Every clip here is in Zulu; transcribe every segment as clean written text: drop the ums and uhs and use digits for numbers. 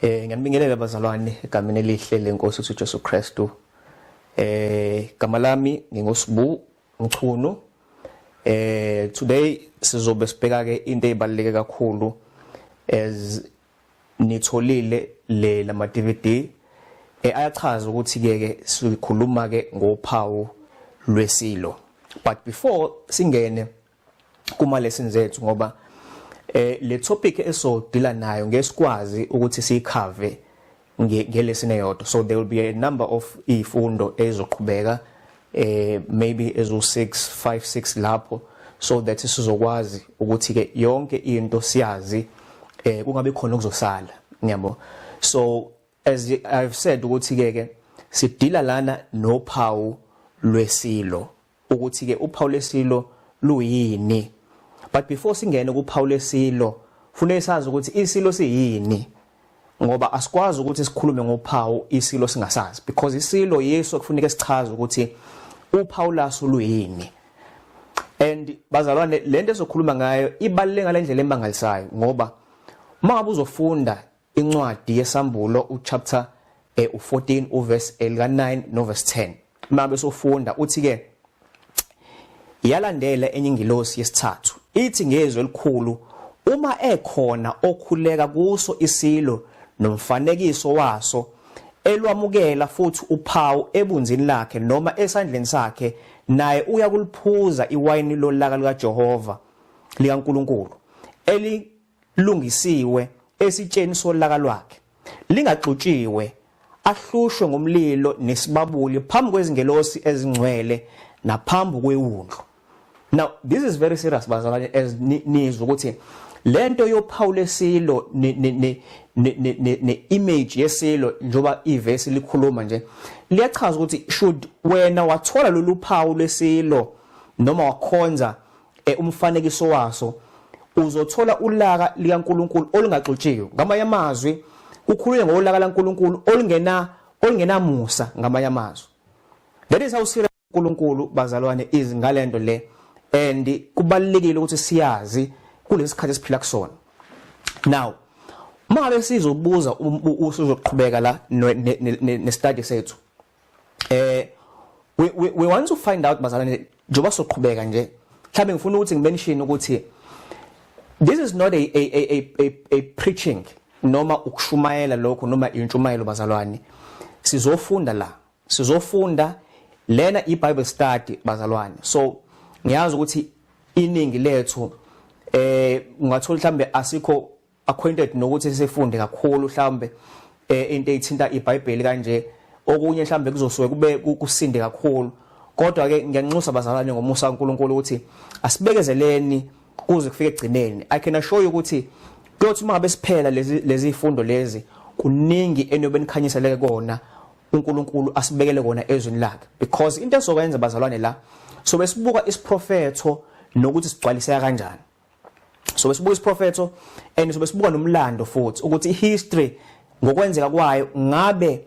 Ngiyanibingelela bazalwane egameni elihle lenkosi uJesu Kristu. Gama lami nginguSibu Mchunu. Today sizobe sibheka ke into ezibaluleke kakhulu as nitholile le lama DVD, ayachaza ukuthi ke ke sikhuluma ke ngophawu lwesilo. But before singene kuma lessons ethu, ngoba le topic esodila nayo ngesikwazi ukuthi siyicover ngelesson eyodwa, so there will be a number of izifundo ezizoqhubeka, maybe ezo 6 5 6 lapho, so that sizokwazi ukuthi ke yonke into siyazi, kungabe khona okuzosala, ngiyabo. So as I've said ukuthi ke ke sidila lana nophawu lwesilo, ukuthi ke uphawu lwesilo luyini. But before singene kuphawu lwesilo, kufanele sazi ukuthi isilo siyini, ngoba asikwazi ukuthi sikhulume ngophawu isilo singasazi, because isilo yeso kufuneka sichaze ukuthi uphawu laso luyini. And bazalwane, lento ezokhuluma ngayo ibaluleke ngalendlela emangalisayo, ngoba uma ngabe uzofunda incwadi yeSambulo, uchapter u14, uverse elika 9 no verse 10, uma besofunda uthi ke, "Yalandela enye ingilosi yesithathu, ithi ngezwi elikhulu, uma ekhona okhuleka kuso isilo nomfanekiso waso, elwamukela futhi uphawu ebunzini lakhe noma esandleni sakhe, naye uya kuliphuza iwayini lolaka likaJehova likaNkuluNkulu, elilungisiwe esitsheni solaka lwakhe, lingaxutshiwe, ahlushwe ngomlilo nesibabuli phambi kwezingelosi ezingcwele naphambi kwewundlu." Now this is very serious, bazalwane, as nizwe ukuthi lento yophawu lesilo ne image yesilo, njoba ivesi likhuluma nje, liyachaza ukuthi should wena wathola lolu phawu lesilo noma wakhonza umfanekiso waso, uzothola ulaka likaNkuluNkulu olungaxutshiwe. Ngamanye amazwi, kukhulunywa ngolaka laNkuluNkulu olungenamusa. Ngamanye amazwi, that is how serious uNkulunkulu, bazalwane, is ngalento le, and kubalulekile ukuthi siyazi kulesikhathi esiphila kusona. Now mangabe sizobuza, usizoqhubeka la ne study sethu, we want to find out, bazalwane, njengoba soqhubeka nje, mhlawumbe ngifuna ukuthi ngimention ukuthi this is not a preaching noma ukushumayela lokho noma intshumayelo. Bazalwane, sizofunda la, sizofunda lena iBible study, bazalwane. So ngiyazi ukuthi iningi lethu ungathola mhlambe asikho acquainted nokuthi sifunde kakhulu mhlambe into ethinta iBhayibheli kanje. Okunye mhlambe kuzosuke kube kusinde kakhulu, kodwa ke ngiyanxusa, bazalwane, ngomusa kaNkuluNkulu ukuthi asibekezeleni kuze kufike egcineni. I can assure you ukuthi kuyothi uma ngabe siphela lezi ifundo lezi, kuningi enobe nikhanyiseleke kona, uNkulunkulu asibekele kona ezweni lakhe, because into esokwenza, bazalwane, la so besibuka isiprofetho nokuthi sigcwaliseka kanjani. So besibuka isiprofetho and so besibuka nomlando futhi, ukuthi ihistory ngokwenzeka kwayo, ngabe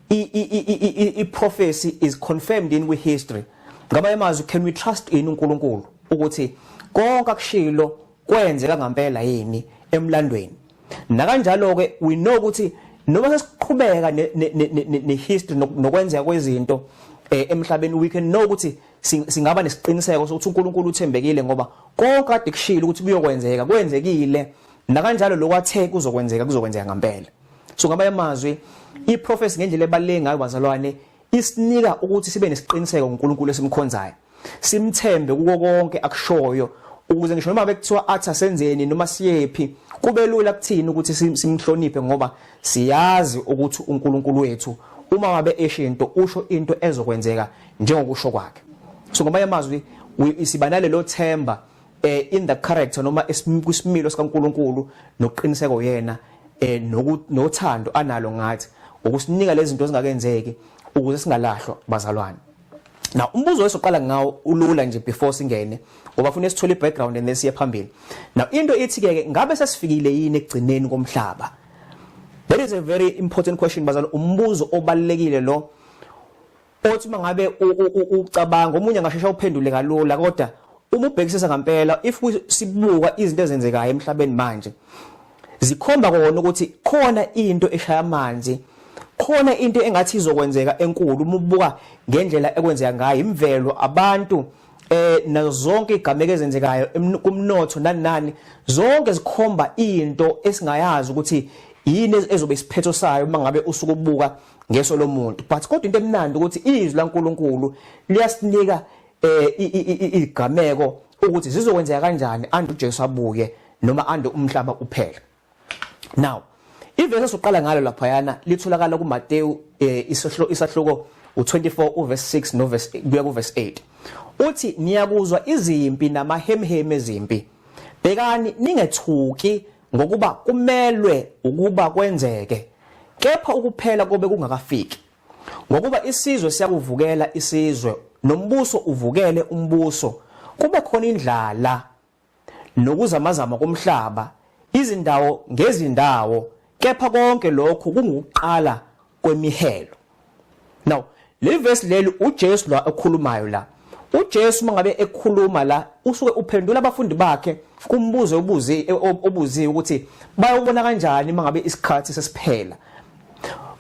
i prophecy is confirmed in with history. Ngamanye amazwi, can we trust in uNkulunkulu ukuthi konke akushilo kwenzeka ngempela yini emlandweni? Nakanjalo ke we know ukuthi noma sesiqhubeka ne history nokwenzeka kwezinto emhlabeni, we can know ukuthi singaba nesiqiniseko sokuthi uNkulunkulu uthembekile, ngoba konke kade kushilo ukuthi kuyokwenzeka kwenzekile, nakanjalo lokwathe kuzokwenzeka kuzokwenzeka ngempela. So ngamanye amazwi, iProphecy ngendlela ebaluleke ngayo, bazalwane, isinika ukuthi sibe nesiqiniseko ngoNkulunkulu esimkhonzayo, simthembe kuko konke akushoyo, ukuze ngisho noma bekuthiwa athi asenzeni noma siyephi, kube lula kuthini ukuthi simhloniphe, ngoba siyazi ukuthi uNkulunkulu wethu uma ngabe esho into, usho into ezokwenzeka njengokusho kwakhe. So ngamanye amazwi, siba nalelo themba in the character noma kwisimilo sikaNkuluNkulu nokuqiniseko yena nothando analo ngathi, ukusinika lezi zinto ezingakenzeki ukuze singalahlwa, bazalwane. Now umbuzo wesoqala ngawo ulula nje before singene, ngoba funa sithole i-background and then siye phambili. Now into ithi ke, ngabe sesifikile yini ekugcineni komhlaba? That is a very important question, bazalwane. Umbuzo obalulekile lo, othi mangabe ucabanga, omunye angashesha uphendule kalula, kodwa uma ubhekisisa ngempela, if sibuka izinto ezenzekayo emhlabeni manje, Zikhomba kona ukuthi khona into eshaya amanzi, khona into engathi izokwenzeka enkulu uma ubuka ngendlela ekwenzeka ngayo imvelo, abantu, nazo zonke igameko ezenzekayo kumnotho nani nani, zonke zikhomba into esingayazi ukuthi yini ezobe isiphetho sayo uma ngabe usuke ubuka ngeso lomuntu. But kodwa into emnandi ukuthi izwi laNkuluNkulu liyasinika igameko ukuthi zizokwenzeka kanjani ande uJesu abuye noma ande umhlaba uphele. Now, ivesi esoqala ngalo laphayana litholakala kuMateyu, isahluko u24, uverse 6 noverse kuya kuverse 8. Uthi, "Niyakuzwa izimpi namahemheme ezimpi. Bhekani, ningethuki, ngokuba kumelwe ukuba kwenzeke, kepha ukuphela kobe kungakafiki. Ngokuba isizwe siyakuvukela isizwe, nombuso uvukele umbuso, kube khona indlala nokuzamazama komhlaba izindawo ngezindawo, kepha konke lokhu kungukuqala kwemihelo." Now, le verse leli, uJesu la okhulumayo la. UJesu mangabe ekhuluma la, usuke uphendula abafundi bakhe kumbuzo obuzi obuziwe ukuthi bayobona kanjani mangabe isikhathi sesiphela.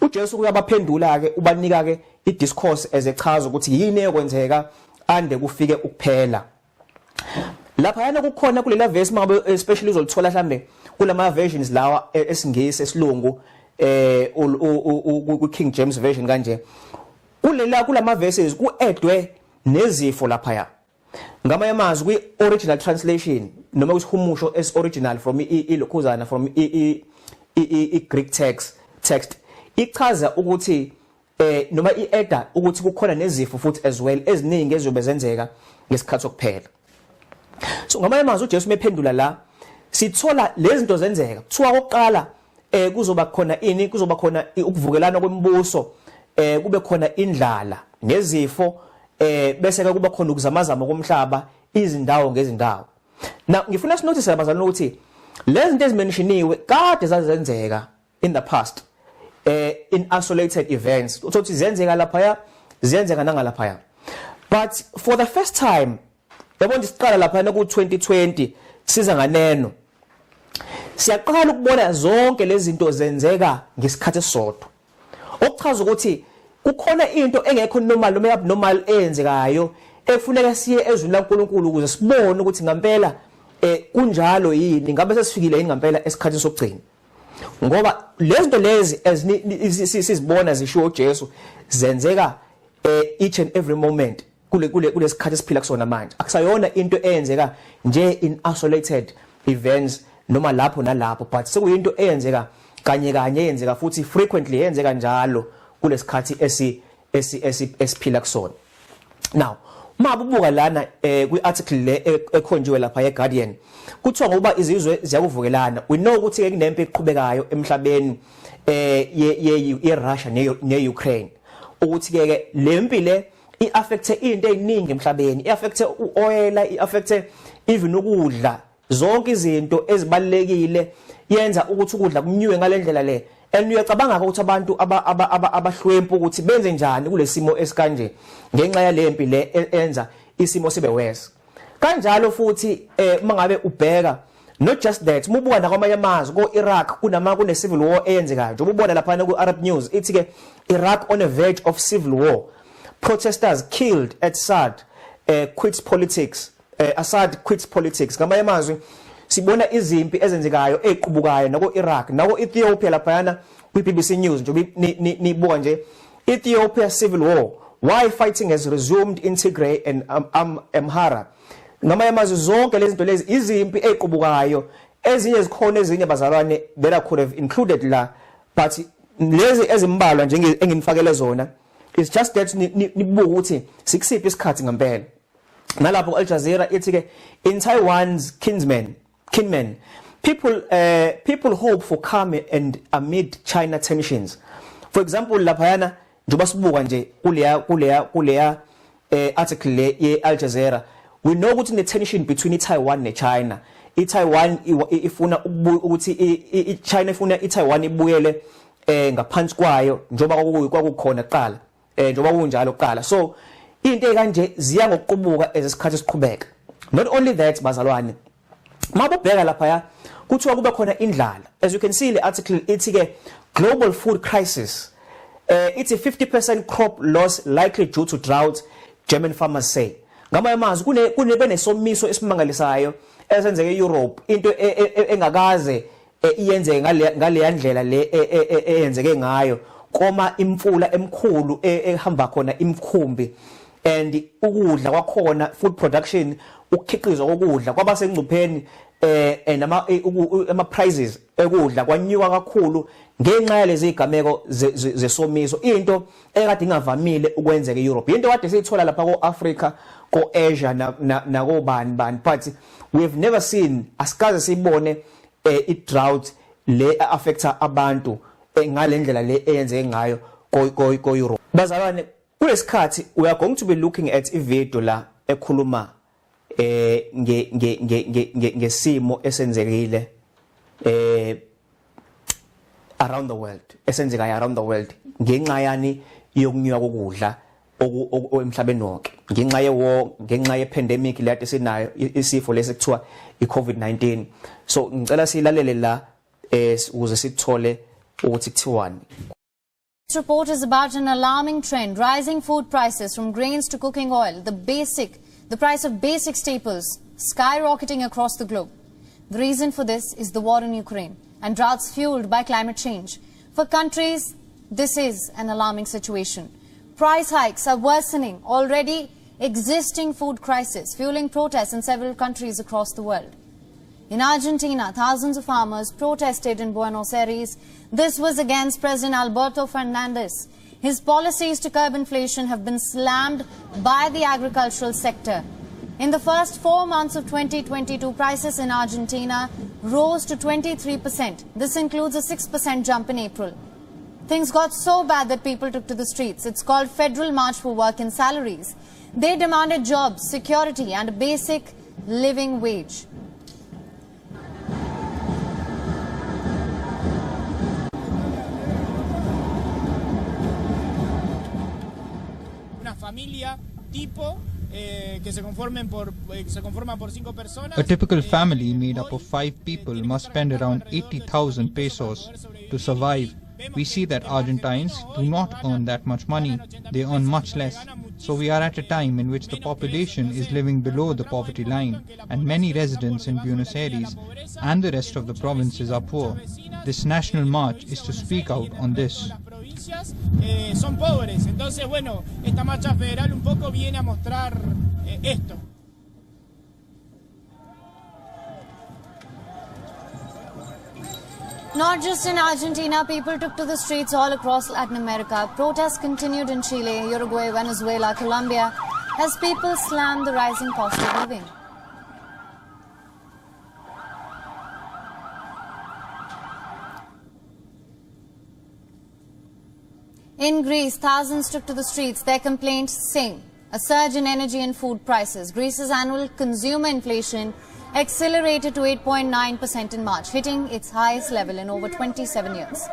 UJesu uyabaphendula ke, ubanika ke i-discourse ezechaza ukuthi yini eyokwenzeka ande kufike ukuphela. Lapha yana kukhona kulela verse, mangabe especially uzolithola mhlambe kulama versions lawa esiNgisi, esilungu, ku King James Version kanje, kulela kulama verses kuedwe nezifo lapha. Ya, ngamanye amazwi, kwi original translation noma kwisihumusho es original from ilokhuzana, from i Greek text, ichaza ukuthi noma iadda ukuthi kukhona nezifo futhi as well eziningi ezizobe zenzeka ngesikhathi sokuphela. So ngamanye amazwi, uJesu mephendula la, sithola lezi zinto zenzeka. Kuthiwa kokuqala kuzoba khona ini? Kuzoba khona ukuvukelana kwemibuso, kube khona indlala nezifo, bese ke kuba khona ukuzamazama komhlaba izindawo ngezindawo. Now, ngifuna sinotice, abazalwane, ukuthi lezi zinto ezimentioniwe kade zazenzeka in the past in isolated events. Uthothi zenzeka lapha, ziyenzeka nangalapha, but for the first time, yabona nje, siqala lapha ku 2020, siza nganeno, siyaqala ukubona zonke lezi zinto zenzeka ngesikhathi esisodwa, okuchaza ukuthi kukhona into engekho normal noma abnormal eyenzekayo ekufuneka siye ezwini laNkuluNkulu ukuze sibone ukuthi ngempela kunjalo yini, ngabe sesifikile yini ngempela esikhathini sokugcina, ngoba lezi zinto lezi sizibona zishiwo uJesu zenzeka each and every moment kule kulesikhathi esiphila kusona manje. Akusayona into eyenzeka nje in isolated events noma lapho nalapho, but sekuyinto eyenzeka kanye kanye, eyenzeka futhi frequently, eyenzeka njalo kulesikhathi esi esi esiphila kusona. Now, uma ubuka lana kwi-article le ekhonjiwe lapha ye-Guardian, kuthiwa ngokuba izizwe ziyakuvukelana. We know ukuthi ke kunempi eqhubekayo emhlabeni ye ye Russia ne Ukraine, ukuthi ke ke lempi le iaffecte into eziningi emhlabeni, iaffecte uoil, iaffecte even ukudla, zonke izinto ezibalekile, yenza ukuthi ukudla kunyuke ngalendlela le. And uyacabanga ukuthi abantu abahlwempu ukuthi benze njani kulesimo esikanje ngenxa yalempi le enza isimo sibe worse kanjalo. Futhi mangabe ubheka, not just that, mubuka nakwamanye amazwe, ko Iraq kune civil war eyenzekayo. Njengoba ubona lapha ku Arab News, ithi ke, "Iraq on a verge of civil war, protesters killed at Assad quits politics, Assad quits politics." Ngamanye amazwi, sibona izimpi ezenzekayo eziqubukayo nako Iraq, nako Ethiopia. Laphayana kwi BBC News, njengoba nibuka nje, "Ethiopia civil war: why fighting has resumed in Tigray and Amhara." Ngamanye amazwi, zonke lezi zinto lezi izimpi eziqubukayo. Ezinye zikhona, ezinye, bazalwane, that I could have included la, but lezi ezimbalwa nje enginifakele zona is just that nibuka ukuthi sikusiphi isikhathi ngempela. Nalapho Al Jazeera ithi ke, "In Taiwan's Kinsman Kinmen, people hope for calm and amid China tensions." For example, laphayana njengoba sibuka nje kuleya article le ye Al Jazeera, we know ukuthi ne tension between iTaiwan neChina. iTaiwan ifuna ukuthi iChina ifuna iTaiwan ibuyele ngaphansi kwayo njengoba kwakukhona kuqala, njengoba kunjalo kuqala. So into ekanje ziya ngokuqubuka ezesikhathi siqhubeka. Not only that, bazalwane. Mabubheka lapha kuthiwa kube khona indlala. As you can see, le article ithi ke global food crisis, ithi 50% crop loss likely due to drought, German farmers say. Ngamanye amazwi, kune benesomiso esimangalisayo esenzeke eEurope, into engakaze iyenzeke ngale ndlela le eyenzeke ngayo, koma imfula emkhulu ehamba khona imkhumbi, and ukudla kwakhona, food production, ukukhiqizwa kokudla kwaba sengcupheni, and ama prices ekudla kwanyuka kakhulu ngenxa yalezi zigameko zesomiso, into ekade ingavamile ukwenzeka eEurope, into kade siyithola lapha ko-Africa, ko-Asia, nakobani bani, but we've never seen, asikaze sibone i-drought le affecta abantu ngalendlela le eyenzeke ngayo ko Europe. Bazalwane, kulesikhathi we are going to be looking at i-video la ekhuluma nge nge nge ngesimo esenzekile around the world, esenzekayo around the world ngenxa yani yokunyuka kokudla emhlabeni wonke, ngenxa ye-war, ngenxa ye-pandemic le ade sinayo, isifo lesi kuthiwa i-COVID-19. So ngicela silalele la ukuze sithole ukuthi kuthiwani. This report is about an alarming trend, rising food prices from grains to cooking oil, the price of basic staples skyrocketing across the globe. The reason for this is the war in Ukraine and droughts fueled by climate change. For countries, this is an alarming situation. Price hikes are worsening already existing food crisis, fueling protests in several countries across the world. In Argentina, thousands of farmers protested in Buenos Aires. This was against President Alberto Fernandez. His policies to curb inflation have been slammed by the agricultural sector. In the first 4 months of 2022, prices in Argentina rose to 23%. This includes a 6% jump in April. Things got so bad that people took to the streets. It's called Federal March for Work and Salaries. They demanded jobs, security, and a basic living wage. Una familia tipo que se conforma por cinco personas. A typical family made up of five people must spend around 80,000 pesos to survive. We see that Argentines do not earn that much money, they earn much less. So we are at a time in which the population is living below the poverty line, and many residents in Buenos Aires and the rest of the provinces are poor. This national march is to speak out on this. Son pobres. Entonces, bueno, esta marcha federal un poco viene a mostrar esto. Not just in Argentina, people took to the streets all across Latin America. Protests continued in Chile, Uruguay, Venezuela, Colombia, as people slammed the rising cost of living. In Greece, thousands took to the streets. Their complaint, same: a surge in energy and food prices. Greece's annual consumer inflation accelerated to 8.9% in March, hitting its highest level in over 27 years.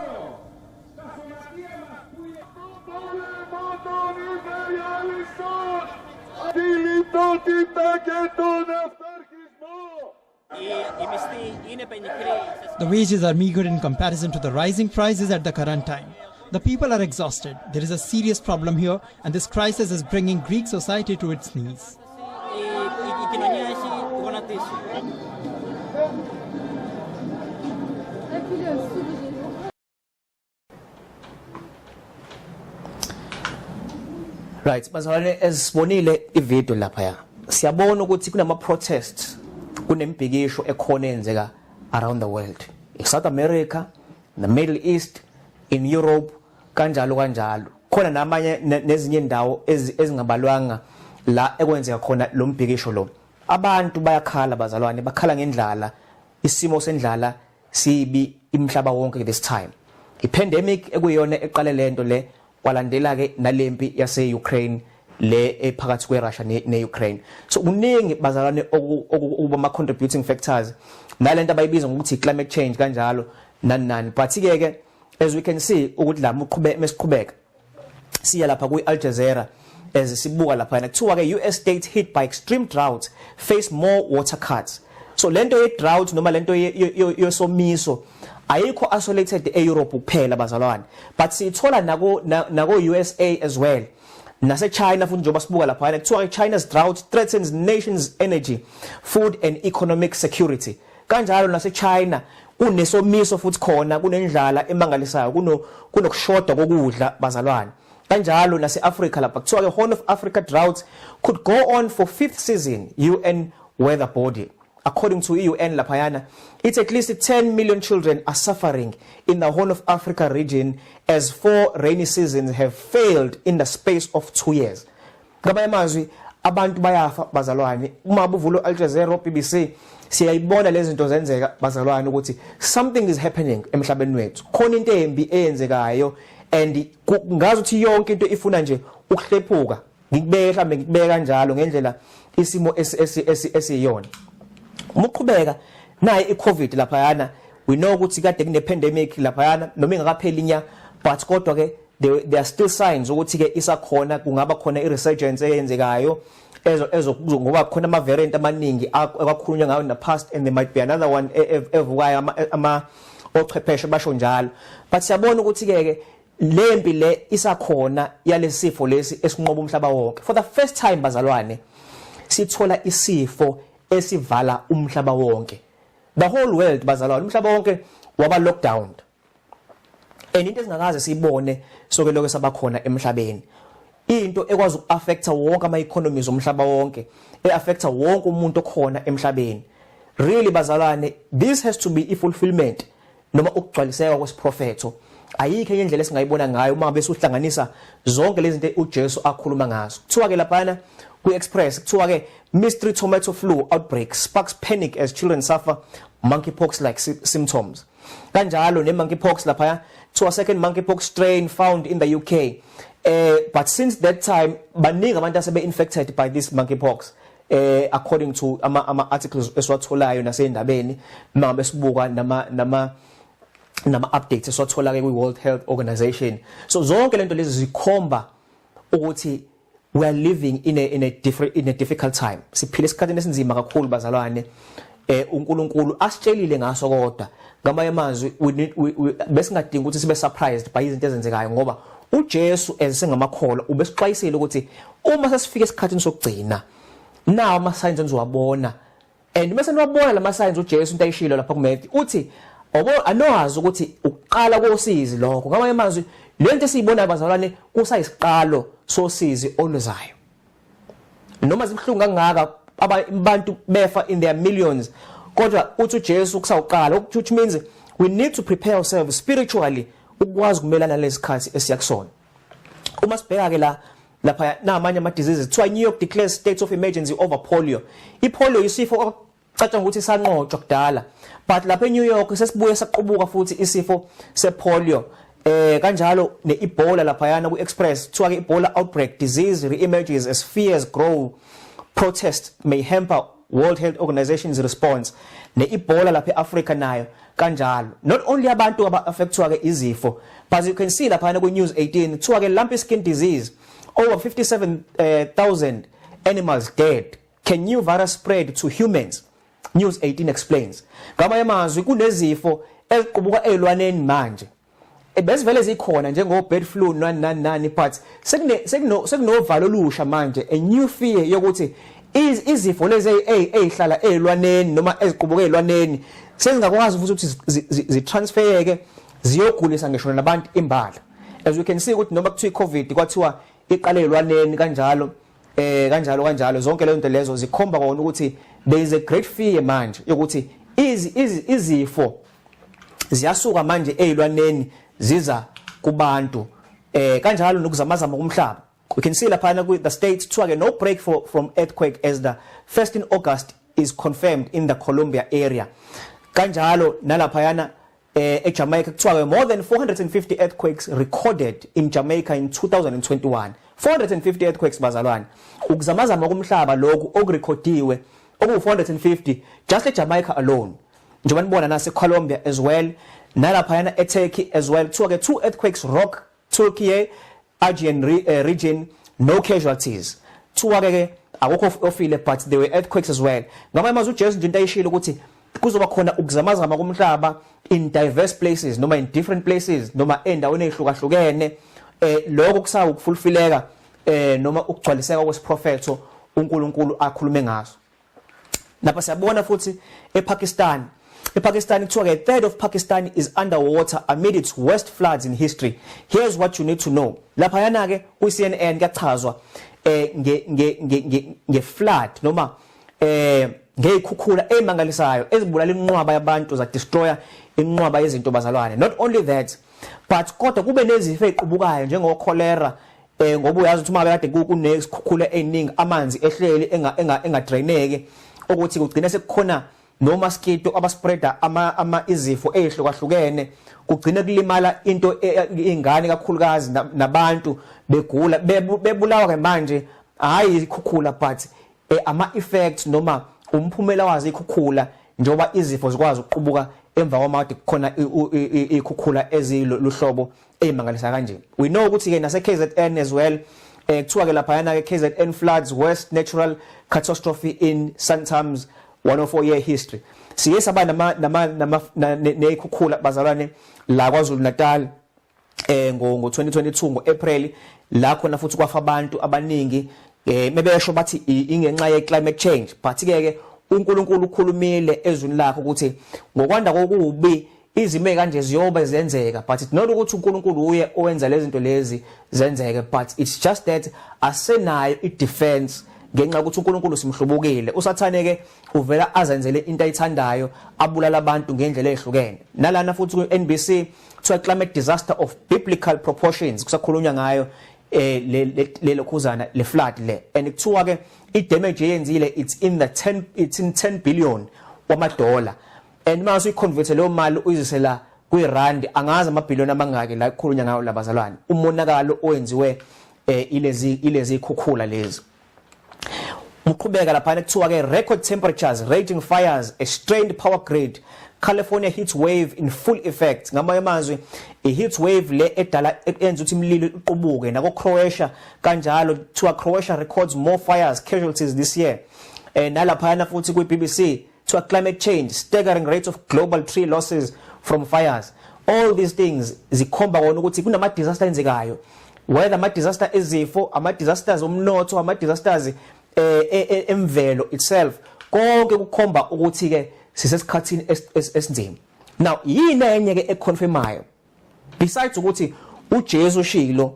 The wages are meager in comparison to the rising prices at the current time. The people are exhausted. There is a serious problem here, and this crisis is bringing Greek society to its knees. Η κοινωνία έχει γονατίσει. Right, bazalwane, esibonile ivideo lapha ya. Siyabona ukuthi kunama protests, kunemibhikisho ekhona eyenzeka around the world. In South America, in the Middle East, in Europe, kanjalo kanjalo. Khona namanye nezinye indawo ezingabalwanga la ekwenzeka khona lo mbhikisho lo. Abantu bayakhala, bazalwane, bakhala ngendlala, isimo sendlala sibi imhlaba wonke this time. I-pandemic ekuyiyona eqale lento le, kwalandela ke nalempi yase Ukraine le ephakathi kweRussia ne-Ukraine. So kuningi, bazalwane, okuba ama contributing factors nalento abayibiza ngokuthi climate change, kanjalo nani nani. But ke ke as we can see ukuthi la muqhube mesiqhubeka siya lapha kwi Al Jazeera, as sibuka lapha kuthiwa ke US states hit by extreme drought face more water cuts. So lento ye drought noma lento yosomiso ayikho isolated eEurope kuphela, bazalwane, but siyithola nako USA as well, nase China futhi. Njengoba sibuka lapha, kuthiwa China's drought threatens nation's energy, food and economic security. Kanjalo nase China kunesomiso futhi khona kunendlala emangalisayo, kunokushoda kokudla, bazalwane. Kanjalo nase Africa lapha kuthiwa ke Horn of Africa drought could go on for fifth season, UN weather body. According to UN laphayana, it's at least 10 million children are suffering in the Horn of Africa region as four rainy seasons have failed in the space of 2 years. Ngamanye amazwi, abantu bayafa, bazalwane. Uma buvula Al Jazeera, BBC, siyayibona lezi zinto zenzeka, bazalwane, ukuthi something is happening emhlabeni wethu. Khona into embi eyenzekayo and ngazi ukuthi yonke into ifuna nje ukuhlephuka. Ngikubeke mhlambe, ngikubeka kanjalo ngendlela isimo esiyona. Uma uqhubeka naye iCovid laphayana, we know ukuthi kade kune pandemic laphayana noma ingakapheli inya, but kodwa ke there are still signs ukuthi ke isakhona, kungaba khona iresurgence eyenzekayo ezo ngoba khona ama variant amaningi akwakhulunywa ngayo in the past and there might be another one evukayo, ama ochwepheshe basho njalo. But siyabona ukuthi ke lempi le isakhona yalesifo lesi esinqoba umhlaba wonke. For the first time, bazalwane, sithola isifo esivala umhlaba wonke, the whole world, bazalwane. Umhlaba wonke waba lockdown and into esingakaze siyibone soke lokho sabakhona emhlabeni, into ekwazi ukuaffecta wonke ama economies omhlaba wonke, eaffecta wonke umuntu okhona emhlabeni. Really, bazalwane, this has to be i fulfillment noma ukugcwaliseka kwesiprofetho. Ayikho enye indlela esingayibona ngayo uma bese uhlanganisa zonke lezi zinto uJesu akhuluma ngazo. Kuthiwa ke laphana ku-Express, kuthiwa ke mystery tomato flu outbreak sparks panic as children suffer monkeypox like symptoms. Kanjalo ne monkeypox lapha, kuthiwa second monkeypox strain found in the UK, but since that time baningi abantu asebe infected by this monkeypox, according to ama articles esiwatholayo nasendabeni mangabe sibuka nama updates esiwathola ke kwi World Health Organization. So zonke lento lezi zikhomba ukuthi we are living in a difficult time. Siphila esikhathini esinzima kakhulu, bazalwane, uNkulunkulu asitshelile ngaso. Kodwa ngamanye amazwi, besingadingi ukuthi sibe surprised by izinto ezenzekayo, ngoba uJesu esengamakholwa ubesixwayisile ukuthi uma sesifika esikhathini sokugcina, nawo ama signs enizowabona, and bese niwabona lama signs, uJesu into ayishilo lapha kuMatthew uthi obo anowazi ukuthi ukuqala kosizi lokho. Ngamanye amazwi, lento esiyibonayo, bazalwane, kusayisiqalo sosizi oluzayo. Noma zibhlungu kangaka, abantu befa in their millions, kodwa uthi uJesu kusawuqala, which means we need to prepare ourselves spiritually ukwazi ukumelana nalesikhathi esiyakusona. Uma sibheka ke la lapha namanye ama diseases, kuthiwa New York declares state of emergency over polio. Ipolio isifo cabanga ukuthi sanqotshwa kudala, but lapha eNew York sesibuye saqubuka futhi isifo sepolio. Kanjalo neEbola laphayana ku-Express, kuthiwa ke Ebola outbreak disease re-emerges as fears grow, protest may hamper World Health Organization's response. Ne-Ebola lapha eAfrica nayo kanjalo. Not only abantu aba-affectwa ke izifo, but you can see laphana ku-News 18, kuthiwa ke lumpy skin disease, over 57,000 animals dead, can new virus spread to humans? News 18 explains. Ngamanye amazwi, kunezifo eziqubuka ezilwaneni manje. Bezivele zikhona njengo bird flu, nani nani nani, but sekune sekuno sekunovalo olusha manje, a new fear yokuthi izifo lezi ezihlala ezilwaneni noma eziqubuka ezilwaneni sezingakwazi futhi ukuthi zitransfereke ziyogulisa ngisho nabantu imbala. As we can see ukuthi noma kuthiwa iCovid kwathiwa iqale ezilwaneni, kanjalo kanjalo kanjalo, zonke lezo nto lezo zikhomba kona ukuthi there is a great fear manje yokuthi izifo ziyasuka manje ezilwaneni ziza kubantu. Kanjalo nokuzamazama komhlaba, we can see lapha ku The State, kuthiwa ke no break from earthquake as the first in August is confirmed in the Colombia area. Kanjalo nalaphayana eJamaica, kuthiwa ke more than 450 earthquakes recorded in Jamaica in 2021. 450 earthquakes, bazalwane, ukuzamazama komhlaba lokhu okurekhodiwe oku 450 just eJamaica alone. Njengoba nibona nase Colombia as well, nalaphayana eTurkey as well, kuthiwa ke two earthquakes rock Turkey Aegean region, no casualties. Kuthiwa ke akukho ofile, but there were earthquakes as well. Ngamanye amazwi, uJesu nje into ayishilo ukuthi kuzoba khona ukuzamazama komhlaba in diverse places noma in different places noma endaweni ezihlukahlukene. Lokho kusawu ukufulfileka noma ukugcwaliseka kwesiprofetho uNkulunkulu akhulume ngaso. Lapha siyabona futhi ePakistan. EPakistan kuthiwa ke, "Third of Pakistan is underwater amid its worst floods in history. Here's what you need to know." Lapha yana ke ku CNN kuyachazwa nge nge nge nge flood noma ngezikhukhula ezimangalisayo ezibulala inqwaba yabantu, za destroya inqwaba yezinto, bazalwane. Not only that, but kodwa kube nezifo eziqubukayo njengo cholera, ngoba uyazi ukuthi uma kade kunesikhukhula eziningi, amanzi ehleli enga draineki, ukuthi kugcina sekukhona no mosquito abaspreada ama izifo ezihlukahlukene, kugcina kulimala into ingane kakhulukazi, nabantu begula, bebulawa ke manje. Hayi ikhukhula, but ama effects noma umphumela wazo ikhukhula, njengoba izifo zikwazi ukuqubuka emva kwamade kukhona ikhukhula eziluhlobo ezimangalisa kanje. We know ukuthi ke nase KZN as well, kuthiwa ke lapha yana ke, "KZN floods, worst natural catastrophe in Santam's 104 year history." Siye saba nama nekhukhula, bazalwane, la KwaZulu Natal ngo 2022 ngoApril, la khona futhi kwafa abantu abaningi. Mebesho bathi ingenxa ye climate change, but ke uNkulunkulu ukhulumile ezwini lakhe ukuthi ngokwanda kokubi izimo kanje ziyobe zenzeka. But it's not ukuthi uNkulunkulu uye owenza lezi zinto lezi zenzeke, but it's just that asenayo i-defense ngenxa yokuthi uNkulunkulu simhlubukile. Usathane ke uvela azenzele into ayithandayo, abulala abantu ngendlela ezihlukene. Nalana futhi ku NBC kuthiwa, "Climate disaster of biblical proportions." Kusakhulunywa ngayo le lokhuzana, le flood le, and kuthiwa ke i damage eyenzile, it's in 10 billion wamadola, and mase uyiconvert leyo mali uyizisela kwiRand, angazi amabhiliyoni amangaki la kukhulunywa ngayo labazalwane, umonakalo owenziwe ilezi ikhukhula lezi. Uqhubeka lapha, kuthiwa ke, "Record temperatures, raging fires, a strained power grid, California heat wave in full effect." Ngamanye amazwi, i heat wave le edala enza ukuthi imililo iqubuke. Nako Croatia kanjalo, kuthiwa, "Croatia records more fires casualties this year." Nalaphana futhi kwi BBC kuthiwa, "Climate change, staggering rates of global tree losses from fires." All these things zikhomba kona ukuthi kunama disaster enzekayo, whether ama disaster ezifo, ama disasters omnotho, ama disasters emvelo itself. Konke kukhomba ukuthi ke sisesikhathini esinzima. Now, yini enye ke econfirmayo besides ukuthi uJesu ushilo,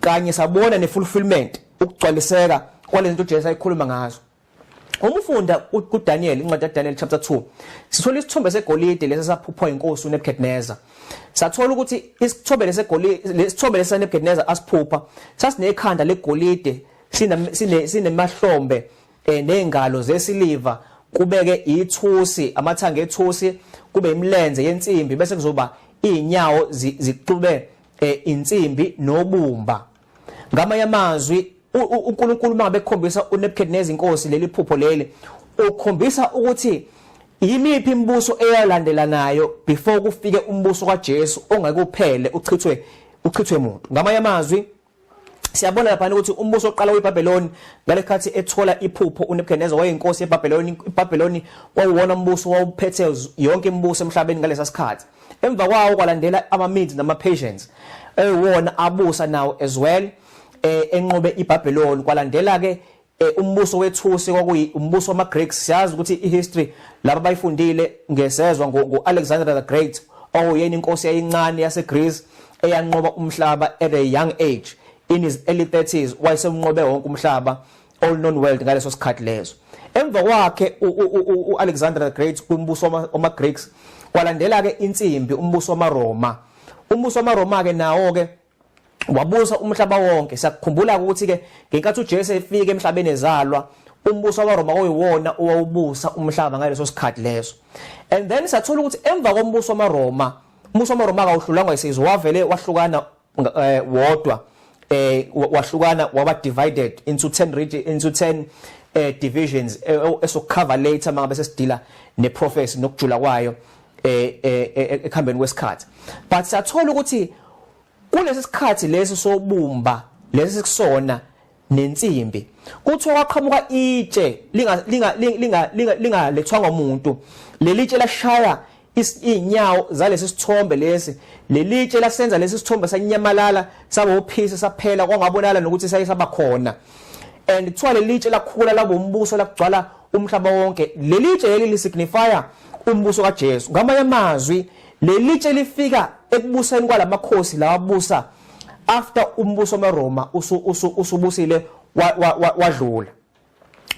kanye sabona nefulfillment, ukugcwaliseka kwalezi zinto uJesu ayikhuluma ngazo? Uma ufunda kuDaniel, incwadi kaDaniel chapter 2, sithola isithombe segolide lesi saphuphwa inkosi uNebuchadnezzar. Sathola ukuthi isithombe lesegolide, lesithombe lesa Nebuchadnezzar asiphupha, sasinekhanda legolide, sine sinemahlombe nezingalo zesiliva, kubeke ithusi, amathanga ethusi, kube imilenze yensimbi, bese kuzoba inyawo zixube insimbi nobumba. Ngamanye amazwi, uNkulunkulu mangabe ekhombisa uNebuchadnezzar inkosi leli phupho leli, ukhombisa ukuthi yimiphi imibuso eyalandelanayo before kufike umbuso kaJesu ongeke uphele, uchithwe umuntu. Ngamanye amazwi, siyabona lapha ukuthi umbuso oqala weBabylon, ngalekhathi ethola iphupho uNebuchadnezzar, wayeyinkosi yeBabylon. IBabylon kwawuwona umbuso wawuphethe yonke imibuso emhlabeni ngalesa sikhathi. Emva kwawo kwalandela ama-Medes nama-Persians, eyiwona abusa nawo as well, enqobe iBabylon. Kwalandela ke umbuso wethusi, kwakuyi umbuso wama-Greeks. Siyazi ukuthi ihistory laba bayifundile ngesezwa ngo-Alexander the Great, owuyena inkosi yayincane yaseGreece eyanqoba umhlaba at a young age. In his early 30s wayesemnqobe wonke umhlaba, all known world ngaleso sikhathi leso. Emva kwakhe uAlexander the Great kumbuso wama-Greeks, kwalandela ke insimbi, umbuso wamaRoma. Umbuso wamaRoma ke nawo ke wabusa umhlaba wonke. Siyakukhumbula ukuthi ke ngenkathi uJesu efika emhlabeni ezalwa, umbuso waRoma oyiwona owawubusa umhlaba ngaleso sikhathi leso. And then sathola ukuthi emva kombuso wamaRoma, umbuso wamaRoma akawuhlulanga isizwe, wavele wahlukana wodwa, wahlukana waba divided into 10 region, into 10 divisions, esokucover later mangabe sesidila neprophecy nokujula kwayo ekuhambeni kwesikhathi. But siyathola ukuthi kulesi sikhathi lesi sobumba lesi kusona Nensimbi. Kuthiwa kwaqhamuka itshe linga linga linga lingalethwanga umuntu. Leli tshe lashaya inyawo zalesi sithombe lesi. Leli tshe lasenza lesi sithombe sanyamalala, saba uphisi, saphela, kwangabonala nokuthi sayisaba khona. And kuthiwa leli tshe lakhula labo umbuso, lakugcwala umhlaba wonke. Leli tshe leli lisignifya umbuso kaJesu. Ngamanye amazwi, leli tshe lifika ekubuseni kwalamakhosi lawabusa after umbuso wamaRoma usubusile wadlula,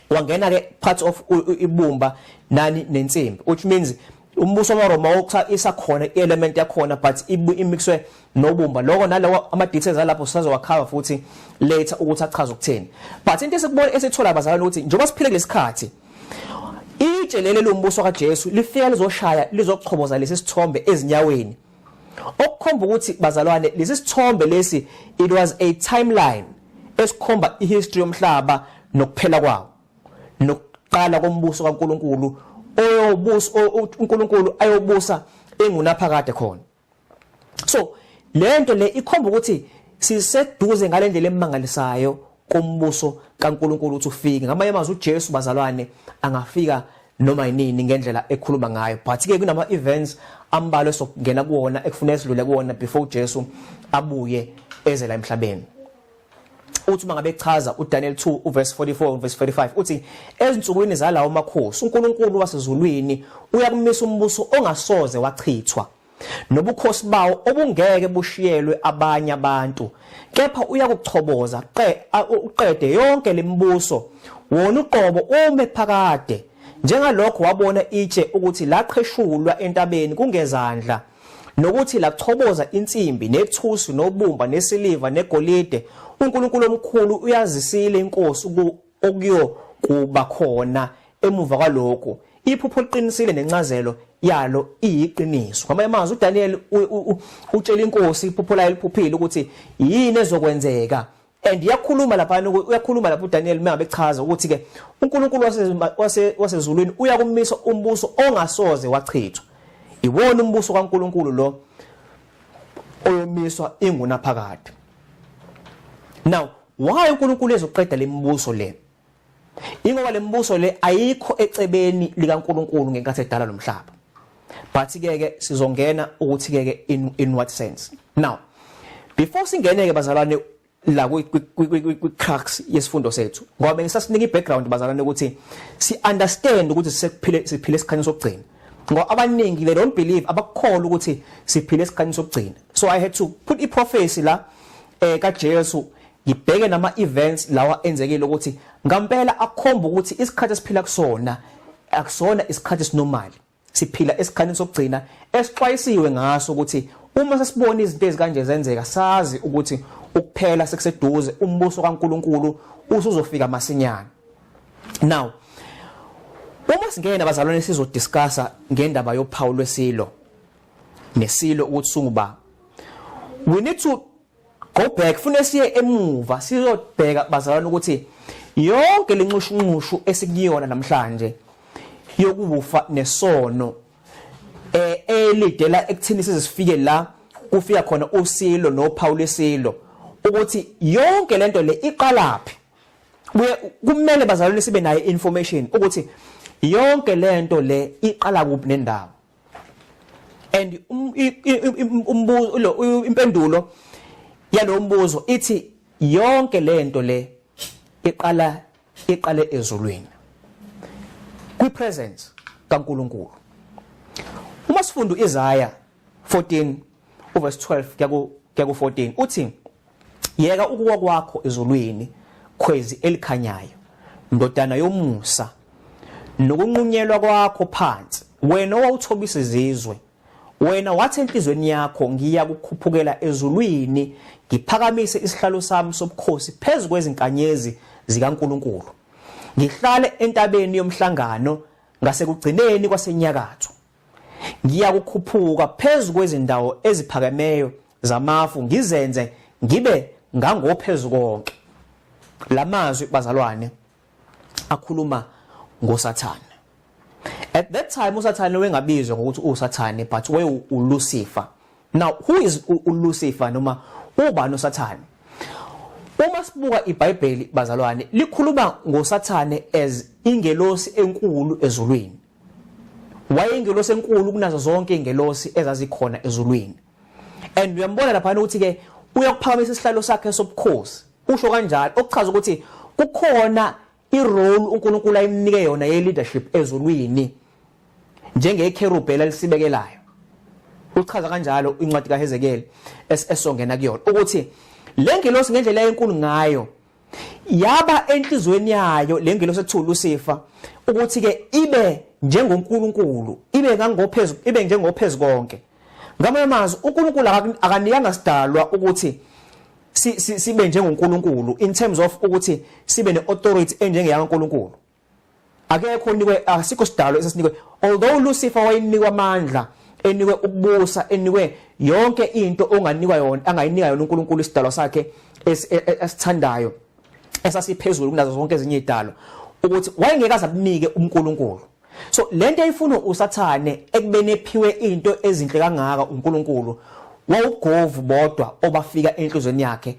wangena ke part of ibumba nani nensimbi, which means umbuso wamaRoma wokutha isakhona i-element yakhona, but imixwe nobumba. Lokho nalawo ama details alapho sizowakhava futhi later ukuthi achaze ukuthini. But into esikubona, esithola, bazalwane, ukuthi njengoba siphile kulesikhathi, itshe leli lombuso kaJesu lifika lizoshaya, lizochoboza lesi sithombe ezinyaweni, okukhomba ukuthi, bazalwane, lesi sithombe lesi, it was a timeline esikhomba ihistory yomhlaba nokuphela kwawo nokuqala kombuso kaNkuluNkulu, oyobusa uNkulunkulu ayobusa engunaphakade khona. So lento le ikhomba ukuthi siseduze ngalendlela emangalisayo kombuso kaNkuluNkulu ukuthi ufike. Ngamanye amazwi, uJesu, bazalwane, angafika noma yinini ngendlela ekhuluma ngayo, but ke kunama events ambalwa esokungena kuwona ekufuneka sidlule kuwona before uJesu abuye eze la emhlabeni. Uthi uma ngabe echaza uDaniel 2 uverse 44, verse 45, uthi ezinsukwini zalawo makhosi uNkulunkulu wasezulwini uyakumisa umbuso ongasoze wachithwa, nobukhosi bawo obungeke bushiyelwe abanye abantu, kepha uyakuchoboza uqede yonke lembuso, wona uqobo ume phakade, njengalokho wabona itshe ukuthi laqheshulwa entabeni kungezandla, nokuthi lachoboza insimbi nethusi nobumba nesiliva negolide. UNkulunkulu omkhulu uyazisile inkosi okuyo kuba khona emuva kwalokho. Iphupho liqinisile nencazelo yalo iyiqiniso. Ngamanye amazwi, uDaniel utshela inkosi iphupho layo liphuphile ukuthi yini ezokwenzeka, and iyakhuluma lapha, uyakhuluma lapha uDaniel mengabe echaza ukuthi ke uNkulunkulu wasezulwini uyakumisa umbuso ongasoze wachithwa. Iwona umbuso kaNkulunkulu lo oyomiswa ingunaphakade. Now, why uNkulunkulu ezoqeda lemibuso le? Ingoba lembuso le ayikho ecebeni likaNkulunkulu ngenkathi edala lomhlaba. But ke ke sizongena ukuthi ke ke in what sense. Now, before singene ke, bazalwane, la kwi crux yesifundo sethu, ngoba bengisasinika i-background, bazalwane, ukuthi si understand ukuthi sekuphile, siphile esikhathini sokugcina, ngoba abaningi they don't believe, abakukholwa ukuthi siphile esikhathini sokugcina. So I had to put i prophecy la kaJesu, ngibheke nama events lawa enzekile ukuthi ngampela akhomba ukuthi isikhathi esiphila kusona akusona isikhathi esinormal. Siphila esikhathini sokugcina esixwayisiwe ngaso ukuthi uma sesibona izinto ezikanje zenzeka, sazi ukuthi ukuphela sekuseduze, umbuso kaNkuluNkulu usuzofika masinyane. Now, uma singena, bazalwane, sizodiscussa ngendaba yophawu lwesilo nesilo ukuthi sunguba. We need to go back, fune siye emuva, sizobheka, bazalwane, ukuthi yonke lenxushunxushu esikuyona namhlanje yokufa nesono elidela ekuthini size sifike la kufika khona usilo nophawu lesilo, ukuthi yonke lento le iqalaphi. Kumele, bazalwane, sibe nayo information ukuthi yonke lento le iqala kuphi nendawo, and umbuzo lo, impendulo yalo mbuzo ithi yonke lento le iqale ezulwini kwi presence kaNkuluNkulu. Uma sifunda uIsaiah 14 uverse 12 kuya ku 14, uthi: "Yeka ukuwa kwakho ezulwini, khwezi elikhanyayo, ndodana yomusa, nokunqunyelwa kwakho phansi, wena owawuthobisa izizwe! Wena wathi enhlizweni yakho, 'Ngiya kukhuphukela ezulwini, ngiphakamise isihlalo sami sobukhosi phezu kwezinkanyezi zikaNkuluNkulu, ngihlale entabeni yomhlangano ngasekugcineni kwasenyakatho. Ngiyakukhuphuka phezu kwezindawo eziphakemeyo zamafu, ngizenze ngibe ngangophezu konke.'" Lamazwi, bazalwane, akhuluma ngoSathane. At that time uSathane wengabizwa ngokuthi uSathane, but we uLucifer. Now, who is uLucifer, noma ubani uSathane? Uma sibuka iBhayibheli bazalwane, likhuluma ngoSathane as ingelosi enkulu ezulwini. Wayeyingelosi enkulu kunazo zonke ingelosi ezazikhona ezulwini. And uyambona lapha ukuthi ke uyakuphakamisa isihlalo sakhe sobukhosi. Usho kanjalo okuchaza ukuthi kukhona irole uNkulunkulu ayimnike yona ye leadership ezulwini njengekerubhe elisibekelayo. Uchaza kanjalo incwadi kaHezekiel esongena kuyona ukuthi le ngelosi ngendlela enkulu ngayo yaba enhlizweni yayo le ngelosi ekuthiwa uLucifer ukuthi ke ibe njengoNkulunkulu, ibe ngangophezulu, ibe njengophezulu konke. Ngamanye amazwi, uNkulunkulu akanikanga sidalwa ukuthi sibe njengoNkulunkulu in terms of ukuthi sibe neauthority enjengeyaNkulunkulu. Akekho onikwe, asikho sidalo esesinikwe, although Lucifer wayenikwa amandla, enikwe ukubusa, enikwe yonke into onganikwa yona, angayinika yona uNkulunkulu isidalwa sakhe esithandayo esasiphezulu kunazo zonke ezinye izidalwa, ukuthi wayengeke azabunike uNkulunkulu. So lento ayifuna uSathane ekubeni ephiwe into ezinhle kangaka uNkulunkulu, wawugovu bodwa obafika enhlizweni yakhe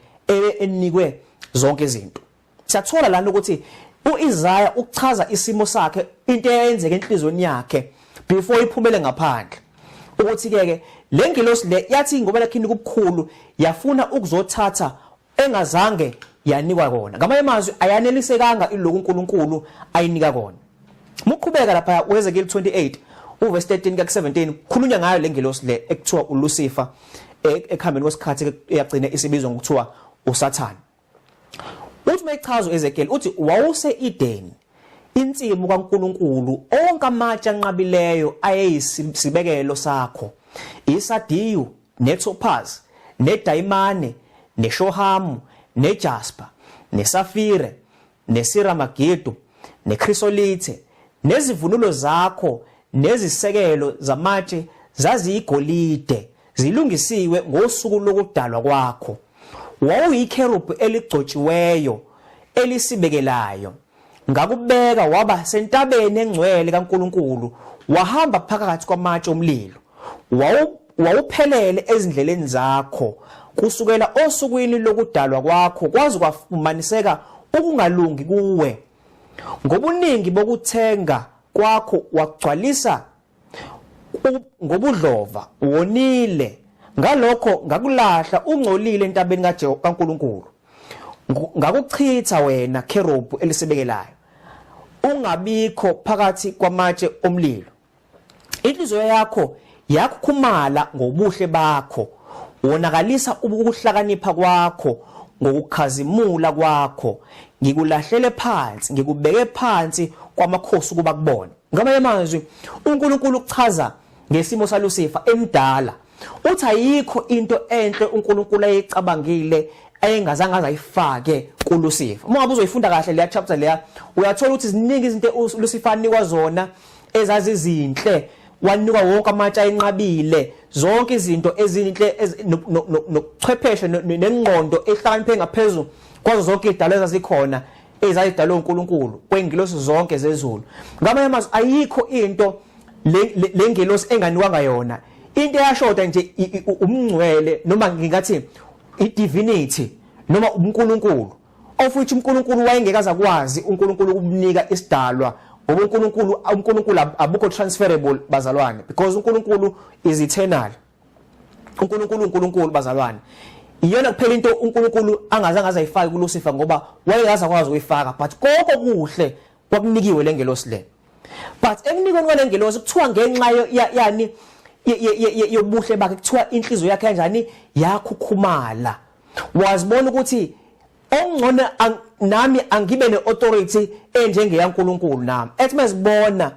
enikwe zonke izinto. Siyathola lana ukuthi uIsaya uchaza isimo sakhe, into eyenzeka enhlizweni yakhe before iphumele ngaphandle, ukuthi ke ke le ngilosi le yathi ngoba lakhini kubukhulu yafuna ukuzothatha engazange yanikwa kona. Ngamanye amazwi, ayanelisekanga iloku uNkulunkulu ayinika kona. Muqhubeka lapha uHezekiel 28 uverse 13 kuya ku17, khulunywa ngayo le ngilosi le ekuthiwa uLucifer, ekuhambeni kwesikhathi eyagcina isibizwa ngokuthiwa uSathane. Uthi mayichaza uEzekiel uthi wawuse Eden, insimu kaNkuluNkulu, onke amatshe anqabileyo ayeyisibekelo sakho, isadiyu netopaz nedayimane neshohamu nejasper nesafire nesiramagidu nekhrisolithe, nezivunulo zakho nezisekelo zamatshe zaziyigolide, zilungisiwe ngosuku lokudalwa kwakho. Wawuyikherubhi eligcotshiweyo elisibekelayo. Ngakubeka waba sentabeni engcwele kaNkulunkulu, wahamba phakathi kwamatshe omlilo. Wawuphelele ezindleleni zakho kusukela osukwini lokudalwa kwakho kwaze kwafumaniseka ukungalungi kuwe. Ngobuningi bokuthenga kwakho wagcwalisa ngobudlova, wonile. Ngalokho ngakulahla ungcolile entabeni kaNkulunkulu, ngakuchitha wena kherubhu elisibekelayo, ungabikho phakathi kwamatshe omlilo. Inhliziyo yakho yakhukhumala ngobuhle bakho, wonakalisa ukuhlakanipha kwakho ngokukhazimula kwakho. Ngikulahlele phansi, ngikubeke phansi kwamakhosi ukuba kubone. Ngamanye amazwi, uNkulunkulu uchaza ngesimo saLucifer emdala, uthi ayikho into enhle uNkulunkulu ayicabangile ayengazange azayifake kuLucifer. Uma ngabe uzoyifunda kahle leya chapter leya, uyathola ukuthi ziningi izinto uLucifer anikwa zona ezazizinhle. Wanikwa wonke amatshe ayenqabile, zonke izinto ezinhle, nokuchwepheshe nengqondo ehlakaniphe ngaphezulu kwazo zonke izidalwa ezazikhona ezayidalwe uNkulunkulu kwengilosi zonke zezulu. Ngamanye amazwi, ayikho into le ngelosi enganiwanga yona. Into eyashoda nje umngcwele, noma ngingathi i-divinity noma uNkulunkulu, of which uNkulunkulu wayengeke azakwazi uNkulunkulu ukumnika isidalwa, ngoba uNkulunkulu abukho transferable bazalwane, because uNkulunkulu is eternal. uNkulunkulu uNkulunkulu bazalwane. Iyona kuphela into uNkulunkulu angazange azayifaki kuLucifer, ngoba wayengaze akwazi ukuyifaka, but konke kuhle kwakunikiwe lengelosi le. But ekunikweni kwalengelosi kuthiwa ngenxa yani yobuhle bakhe, kuthiwa inhliziyo yakhe kanjani yakhukhumala, wazibona ukuthi ongcono nami angibe neauthority enjengeyaNkulunkulu nami. Ethi mezibona,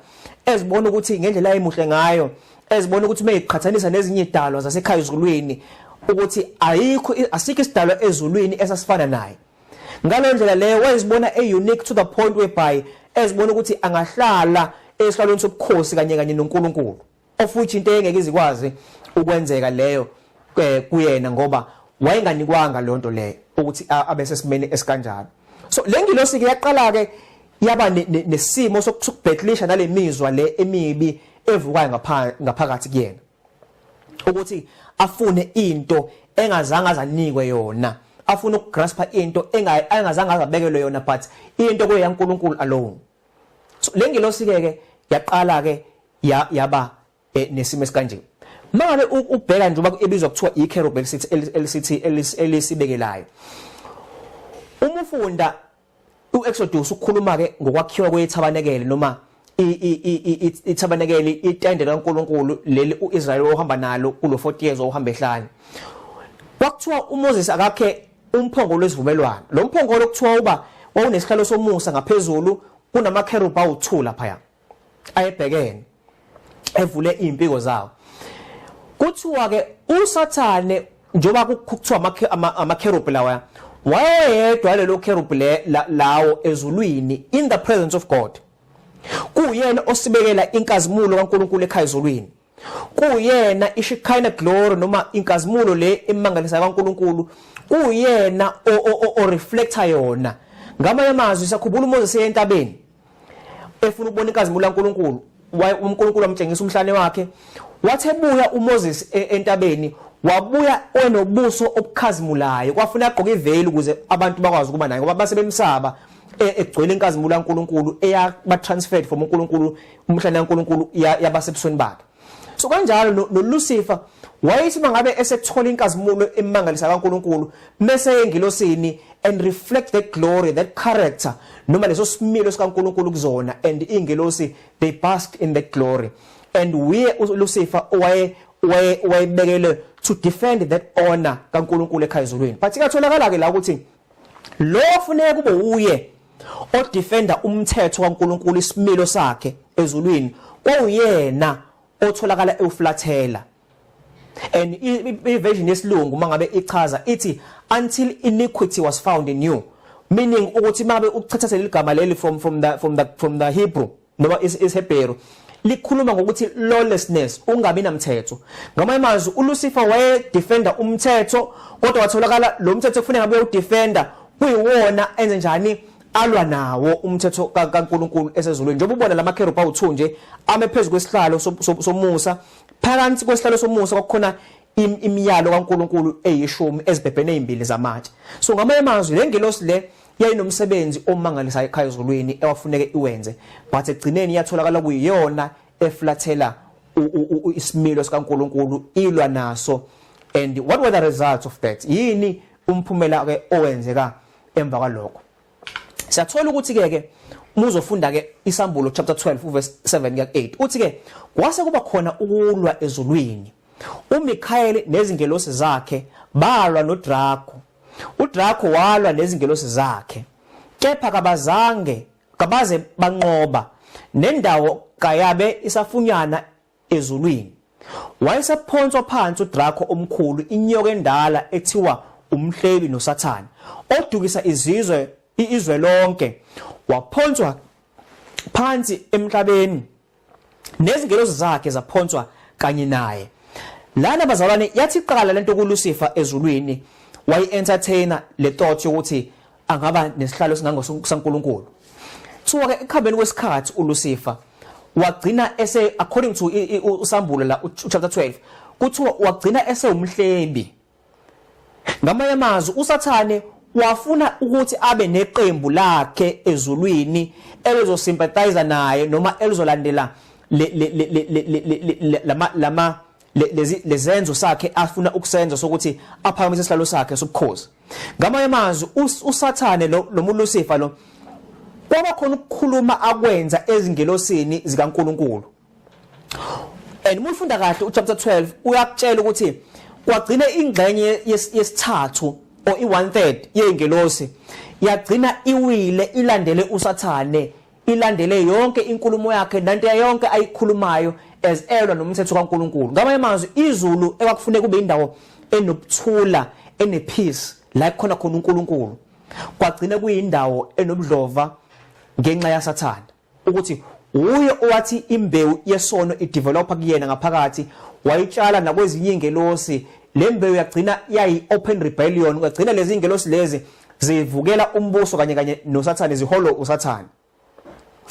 ezibona ukuthi ngendlela ayimuhle ngayo, ezibona ukuthi meyiqhathanisa nezinye idalwa zasekhaya ezulwini, ukuthi ayikho, asikho isidalwa ezulwini esasifana naye. Ngalo ndlela leyo wayezibona e-unique to the point whereby ezibona ukuthi angahlala esihlalweni sobukhosi kanye kanye noNkulunkulu, of which into engeke izikwazi ukwenzeka leyo kuyena, ngoba wayenganikwanga leyo nto leyo ukuthi abe sesimeni esikanjalo. So le ngilosi ke yaqala ke yaba nesimo sokubhetlisha nalemizwa le emibi evukayo ngaphakathi kuyena, ukuthi afune into engazange azanikwe yona. Afuna ukugraspa into engazange azabekelwe yona, but into kuyaNkulunkulu alone. So le ngelosi ke ke yaqala ke yaba nesimo esikanje. Mangabe ubheka nje uba ebizwa kuthiwa icherub elisithi elisibekelayo, uma ufunda uExodus ukukhuluma ke ngokwakhiwa kwethabanekele noma ithabanekele, itende kaNkuluNkulu leli uIsrael ohamba nalo kulo 40 years ohamba ehlane, kwakuthiwa uMoses akakhe umphongolo wesivumelwano. Lo mphongolo kuthiwa uba wawunesihlalo somusa ngaphezulu, kunamakerubhi awu2 lapha ayebhekene evule impiko zawo. Kuthiwa ke uSathane, njoba kuthiwa amakerubhi lawa, wayeyedwa lelo kerubhi le lawo ezulwini in the presence of God. Kuyena osibekela inkazimulo kaNkuluNkulu ekhaya ezulwini, kuyena iShekinah glory noma inkazimulo le emangalisa kaNkuluNkulu, kuyena o reflector yona. Ngamanye amazwi, sakhumbula uMoses entabeni efuna ukubona inkazimulo kaNkuluNkulu, uNkulunkulu wamtshengisa umhlane wakhe. Wathi ebuya uMoses entabeni, wabuya enobuso obukhazimulayo, kwafuna agqoke iveil ukuze abantu bakwazi ukuba naye, ngoba base bemsaba, egcwele inkazimulo kaNkuluNkulu eyaba transferred from uNkulunkulu, umhlane kaNkuluNkulu yabasebusweni bakhe. So kanjalo noLucifer wayethi mangabe esethola inkazimulo emangalisa kaNkuluNkulu mase engilosini and reflect that glory, that character noma leso similo sikaNkuluNkulu kuzona, and ingelosi, they basked in that glory. And we uLucifer owaye wayebekele to defend that honor kaNkuluNkulu ekhaya ezulwini, but ikatholakala ke la ukuthi lo funeka kube uye odefenda umthetho kaNkuluNkulu, isimilo sakhe ezulwini, kwawuyena otholakala ewuflathela. And i-version yesilungu mangabe ichaza ithi, "Until iniquity was found in you," meaning ukuthi mangabe ukuchatha ligama leli from the Hebrew noma isiHebheru, likhuluma ngokuthi lawlessness, ungabi namthetho. Ngamanye amazwi, uLucifer waye defenda umthetho, kodwa watholakala lo mthetho kufanele ngabe udefenda kuyiwona enze njani, alwa nawo umthetho kaNkuluNkulu esezulwini. Njengoba ubona lama cherub awu2 nje ame phezulu kwesihlalo somusa, phakathi kwesihlalo somusa kwakukhona imiyalo kaNkuluNkulu eyishumi ezibhebhene ezimbili zamatshe. So ngamanye amazwi, le ngelosi le yayinomsebenzi omangalisayo ekhaya ezulwini ewafuneke iwenze, but egcineni iyatholakala kuyiyona eflathela isimilo sikaNkuluNkulu, ilwa naso. And what were the results of that? Yini umphumela ke owenzeka emva kwalokho? Siyathola ukuthi ke ke uma uzofunda ke iSambulo chapter 12 uverse 7 kuya 8, uthi ke kwase kuba khona ukulwa ezulwini, uMikhayeli nezingelosi zakhe balwa noDrago. UDrago walwa nezingelosi zakhe, kepha kabazange kabaze banqoba, nendawo kayabe isafunyana ezulwini. Wayesephonswa phansi uDrago omkhulu, inyoka endala ethiwa umhlebi noSathane, odukisa izizwe izwe lonke, waphonswa phansi emhlabeni, nezingelosi zakhe zaphonswa kanye naye. Lana bazalwane, yathi qala lento kuLucifer ezulwini, wayi-entertainer le thought yokuthi angaba nesihlalo singango saNkuluNkulu. Kuthiwa ke ekuhambeni kwesikhathi uLucifer wagcina ese, according to uSambulo la chapter 12, kuthiwa wagcina esewumhlebi. Ngamanye amazwi, uSathane wafuna ukuthi abe neqembu lakhe ezulwini elizosympathize naye noma elizolandela le lama lezi lezenzo sakhe afuna ukusenza sokuthi aphakamise isihlalo sakhe sobukhosi. Ngamanye amazwi, uSathane lo lo Lucifer lo kwaba khona ukukhuluma akwenza ezingelosini zikaNkuluNkulu. And uma ufunda kahle uchapter 12, uyakutshela ukuthi kwagcina ingxenye yesithathu or i1/3 yeingelosi yagcina iwile, ilandele uSathane, ilandele yonke inkulumo yakhe nanto yonke ayikhulumayo as elwa nomthetho kaNkuluNkulu. Ngamanye amazwi, izulu ekwakufuneka kube indawo enobuthula, enepeace, la khona khona uNkulunkulu, kwagcina kuyindawo enobudlova ngenxa yaSathane, ukuthi uye owathi imbewu yesono idevelopa kuyena ngaphakathi, wayitshala nakwezinye ingelosi. Le mbewu yagcina yayi open rebellion, kwagcina lezi ingelosi lezi zivukela umbuso kanye kanye noSathane, ziholo uSathane,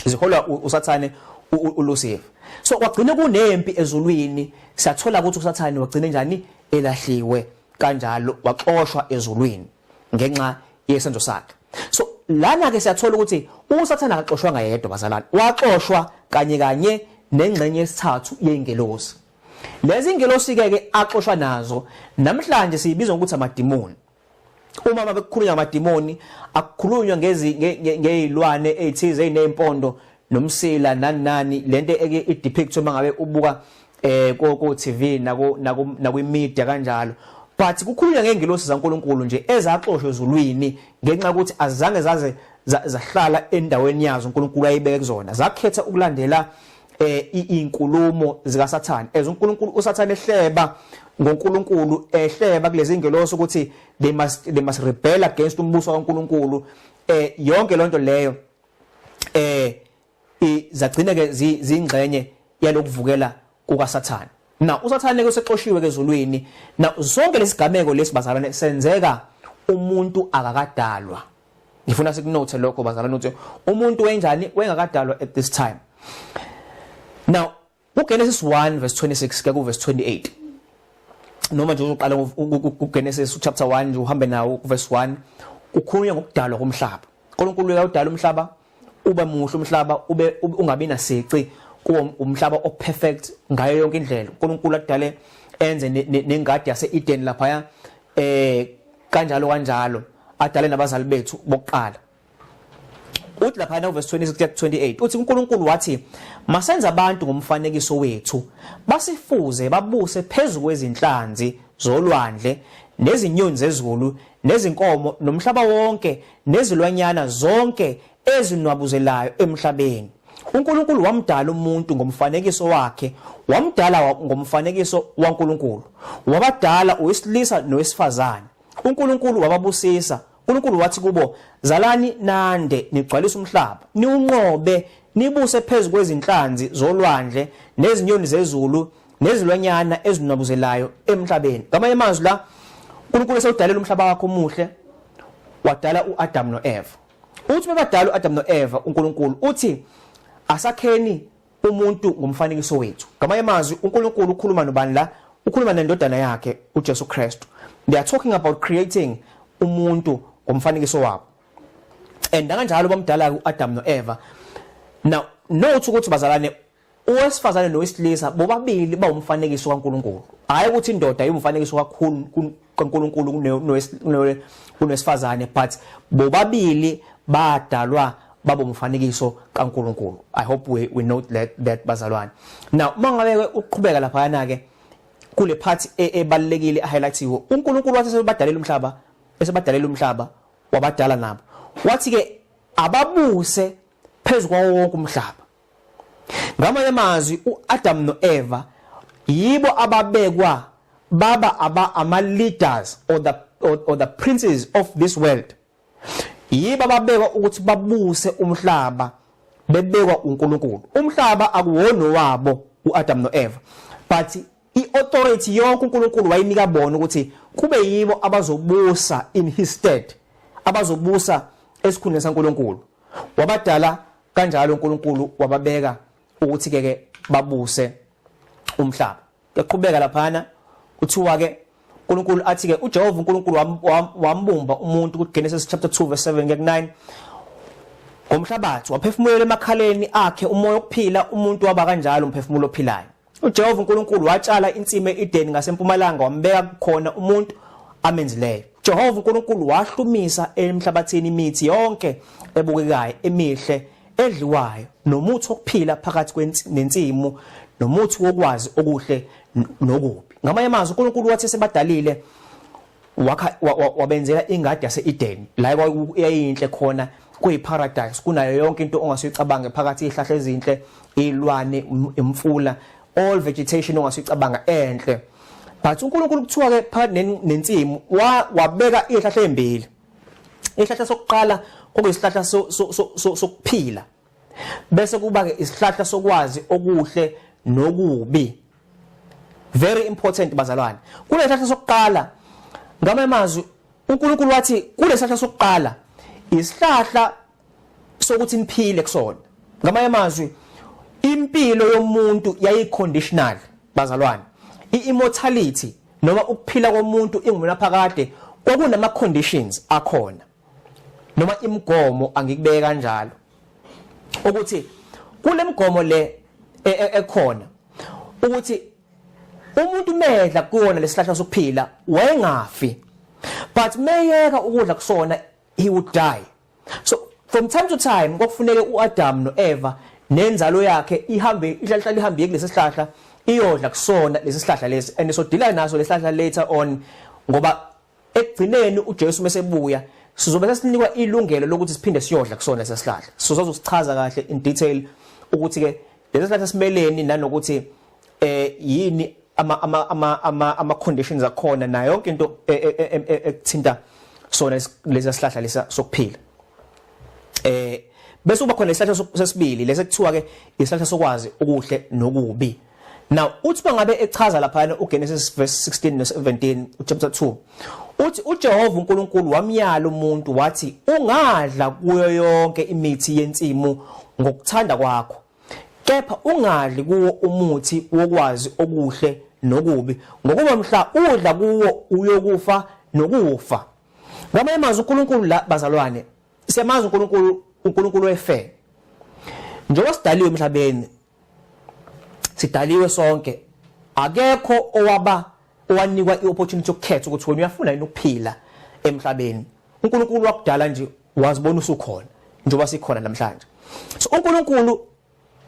ziholwa uSathane uLucifer. So kwagcina kunempi ezulwini. Siyathola ukuthi uSathane wagcina njani elahliwe kanjalo, waxoshwa ezulwini. Ngenxa yesenzo sakhe. So lana ke siyathola ukuthi uSathane akaxoshwanga yedwa, bazalwane, waxoshwa kanye kanye nengxenye yesithathu yeingelosi. Lezi ingelosi ke ke axoshwa nazo namhlanje siyibiza ngokuthi amadimoni. Uma bekukhulunywa amadimoni, akukhulunywa ngezi ngezilwane ezithize ezinempondo nomsila nani nani, lento eke i-depict uma ngabe ubuka ko TV nako nakwi media kanjalo, but kukhulunywa ngeengelosi zaNkuluNkulu nje ezaxoshwa ezulwini ngenxa yokuthi azange zaze zahlala endaweni yazo uNkulunkulu ayibeke kuzona, zakhetha ukulandela izinkulumo zikaSathane. As uNkulunkulu, uSathane ehleba ngoNkulunkulu, ehleba kulezi ingelosi ukuthi they must rebel against umbuso kaNkulunkulu, yonke lonto leyo zagcina ke zingxenye yalokuvukela kukaSathane. Now uSathane ke usexoshiwe ke ezulwini. Now sonke lesigameko lesi, bazalwane, senzeka umuntu akakadalwa. Ngifuna sikunote lokho, bazalwane, ukuthi umuntu wenjani wengakadalwa at this time. Now uGenesis 1 verse 26 ke ku verse 28, noma nje uzoqala kuGenesis chapter 1 nje uhambe nawo ku verse 1, kukhulunywa ngokudalwa komhlaba. uNkulunkulu uyawudala umhlaba, ube muhle umhlaba, ube ungabi nasici kuwo, umhlaba operfect ngayo yonke indlela. uNkulunkulu adale, enze nengadi yase-Eden lapha, kanjalo kanjalo, adale nabazali bethu bokuqala. Uthi lapha na verse 26 kuya 28, uthi uNkulunkulu wathi, "Masenze abantu ngomfanekiso wethu, basifuze, babuse phezulu kwezinhlanzi zolwandle nezinyoni zezulu nezinkomo nomhlaba wonke nezilwanyana zonke ezinwabuzelayo emhlabeni." UNkulunkulu wamdala umuntu ngomfanekiso wakhe, wamdala ngomfanekiso waNkulunkulu, wabadala owesilisa nowesifazane. uNkulunkulu wababusisa. uNkulunkulu wathi kubo, "Zalani nande, nigcwalise umhlaba, niwunqobe, nibuse phezu kwezinhlanzi zolwandle nezinyoni zezulu nezilwanyana ezinwabuzelayo emhlabeni." Ngamanye amazwi la, uNkulunkulu esewudalela umhlaba wakhe omuhle, wadala uAdam noEva. Uthi bebadala uAdam noEva, uNkulunkulu uthi, "Asakheni umuntu ngomfanekiso wethu." Ngamanye amazwi, uNkulunkulu ukhuluma nobani la? Ukhuluma nendodana yakhe uJesu Kristu. They are talking about creating umuntu ngomfanekiso wabo, and kanjalo bamdala uAdam noEva. Now note ukuthi, bazalwane, owesifazane nowesilisa bobabili bawumfanekiso kaNkuluNkulu. Hayi ukuthi indoda iwumfanekiso kakhulu kaNkuluNkulu kunesifazane, but bobabili badalwa baba umfanekiso kaNkuluNkulu. I hope we note that, bazalwane. Now mangabe uqhubeka lapha yana ke kule part ebalekile highlightiwe, uNkulunkulu wathi sebadalela umhlaba, esebadalela umhlaba, wabadala nabo, wathi ke ababuse phezulu kwawo wonke umhlaba. Ngamanye amazwi, uAdam noEva yibo ababekwa baba aba ama leaders or the princes of this world, yibo ababekwa ukuthi babuse umhlaba, bebekwa uNkulunkulu. Umhlaba akuwona wabo uAdam noEva, but iauthority yonke uNkulunkulu wayinika bona ukuthi kube yibo abazobusa in his stead, abazobusa esikhundleni saNkulunkulu. Wabadala kanjalo uNkulunkulu, wababeka ukuthi ke ke babuse umhlaba. Yaqhubeka laphana, kuthiwa ke uNkulunkulu athi ke uJehova uNkulunkulu wambumba umuntu ku Genesis chapter 2 verse 7 kuya 9 ngomhlabathi, waphefumulela emakhaleni akhe umoya wokuphila, umuntu waba kanjalo umphefumulo ophilayo. UJehova uNkulunkulu watshala insimi eEden ngasempumalanga, wambeka khona umuntu amenzileyo. Jehova uNkulunkulu wahlumisa emhlabathini imithi yonke ebukekayo emihle edliwayo, nomuthi wokuphila phakathi nensimu, nomuthi wokwazi okuhle nokubi. Ngamanye amazwi, uNkulunkulu wathi sebadalile, wakha wabenzela ingadi yase-Eden la yayinhle khona, kuyiparadise, kunayo yonke into ongasuyicabanga phakathi, izihlahla ezinhle, izilwane, imfula, all vegetation ongasuyicabanga enhle. But uNkulunkulu kuthiwa ke phakathi nensimu wabeka izihlahla ezimbili. Isihlahla sokuqala kwakuyisihlahla sokuphila, bese kuba ke isihlahla sokwazi okuhle nokubi. Very important, bazalwane. Kulesihlahla sokuqala, ngamanye amazwi uNkulunkulu wathi kulesihlahla sokuqala isihlahla sokuthi niphile kusona. Ngamanye amazwi, impilo yomuntu yayi conditional, bazalwane. I-immortality noma ukuphila komuntu ingunaphakade Kwakunama conditions akhona noma imigomo, angikubeke kanjalo, ukuthi kule migomo le ekhona ukuthi umuntu medla kuwona lesihlahla sokuphila wayengafi, but meyeka ukudla kusona he would die. So from time to time kwakufuneke uAdam noEva nenzalo yakhe ihambe ihlala ihambe kulesi sihlahla iyodla kusona lesi sihlahla lesi, and sodila naso lesihlahla later on, ngoba ekugcineni uJesu mesebuya sizobe sesinikwa ilungelo lokuthi siphinde siyodla kusona lesi sihlahla. Sizosichaza kahle in detail ukuthi ke lesi sihlahla simeleni nanokuthi yini ama conditions akhona nayo yonke into ekuthinta sona lesi sihlahla lesa sokuphila. Bese kuba khona isihlahla sesibili lesi kuthiwa ke isihlahla sokwazi okuhle nokubi. Now uthi bangabe echaza lapha uGenesis verse 16 no 17, chapter 2, uthi uJehova uNkulunkulu wamyala umuntu wathi, "Ungadla kuyo yonke imithi yensimu ngokuthanda kwakho, kepha ungadli kuwo umuthi wokwazi okuhle nokubi, ngokuba mhla udla kuwo uyokufa nokufa." Ngamanye amazwi, uNkulunkulu la, bazalwane, siyamazi uNkulunkulu, uNkulunkulu wefe. Njengoba sidaliwe emhlabeni, sidaliwe sonke, akekho owaba owanikwa iopportunity yokukhetha ukuthi wena uyafuna yini ukuphila emhlabeni. uNkulunkulu wakudala nje, wazibona usukhona njengoba sikhona namhlanje. So uNkulunkulu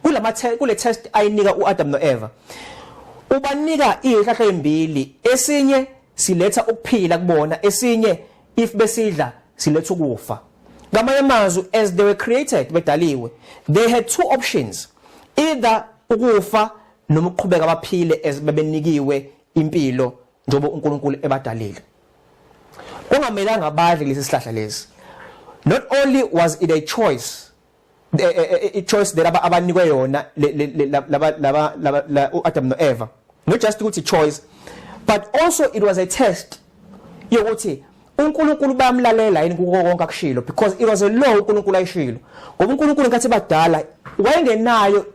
kulama kule test ayinika uAdam noEva, ubanika izihlahla ezimbili, esinye siletha ukuphila kubona, esinye if besidla siletha ukufa. Ngamanye amazwi, as they were created, bedaliwe, they had two options, either ukufa noma ukuqhubeka baphile as bebenikiwe impilo njengoba uNkulunkulu ebadalile. Kungamelanga badle lesi sihlahla lesi. Not only was it a choice, a choice that abanikwe yona laba uAdam noEva, not just ukuthi choice, but also it was a test yokuthi uNkulunkulu bayamlalela yini kuko konke akushilo, because it was a law uNkulunkulu ayishilo, ngoba uNkulunkulu nkathi badala wayengenayo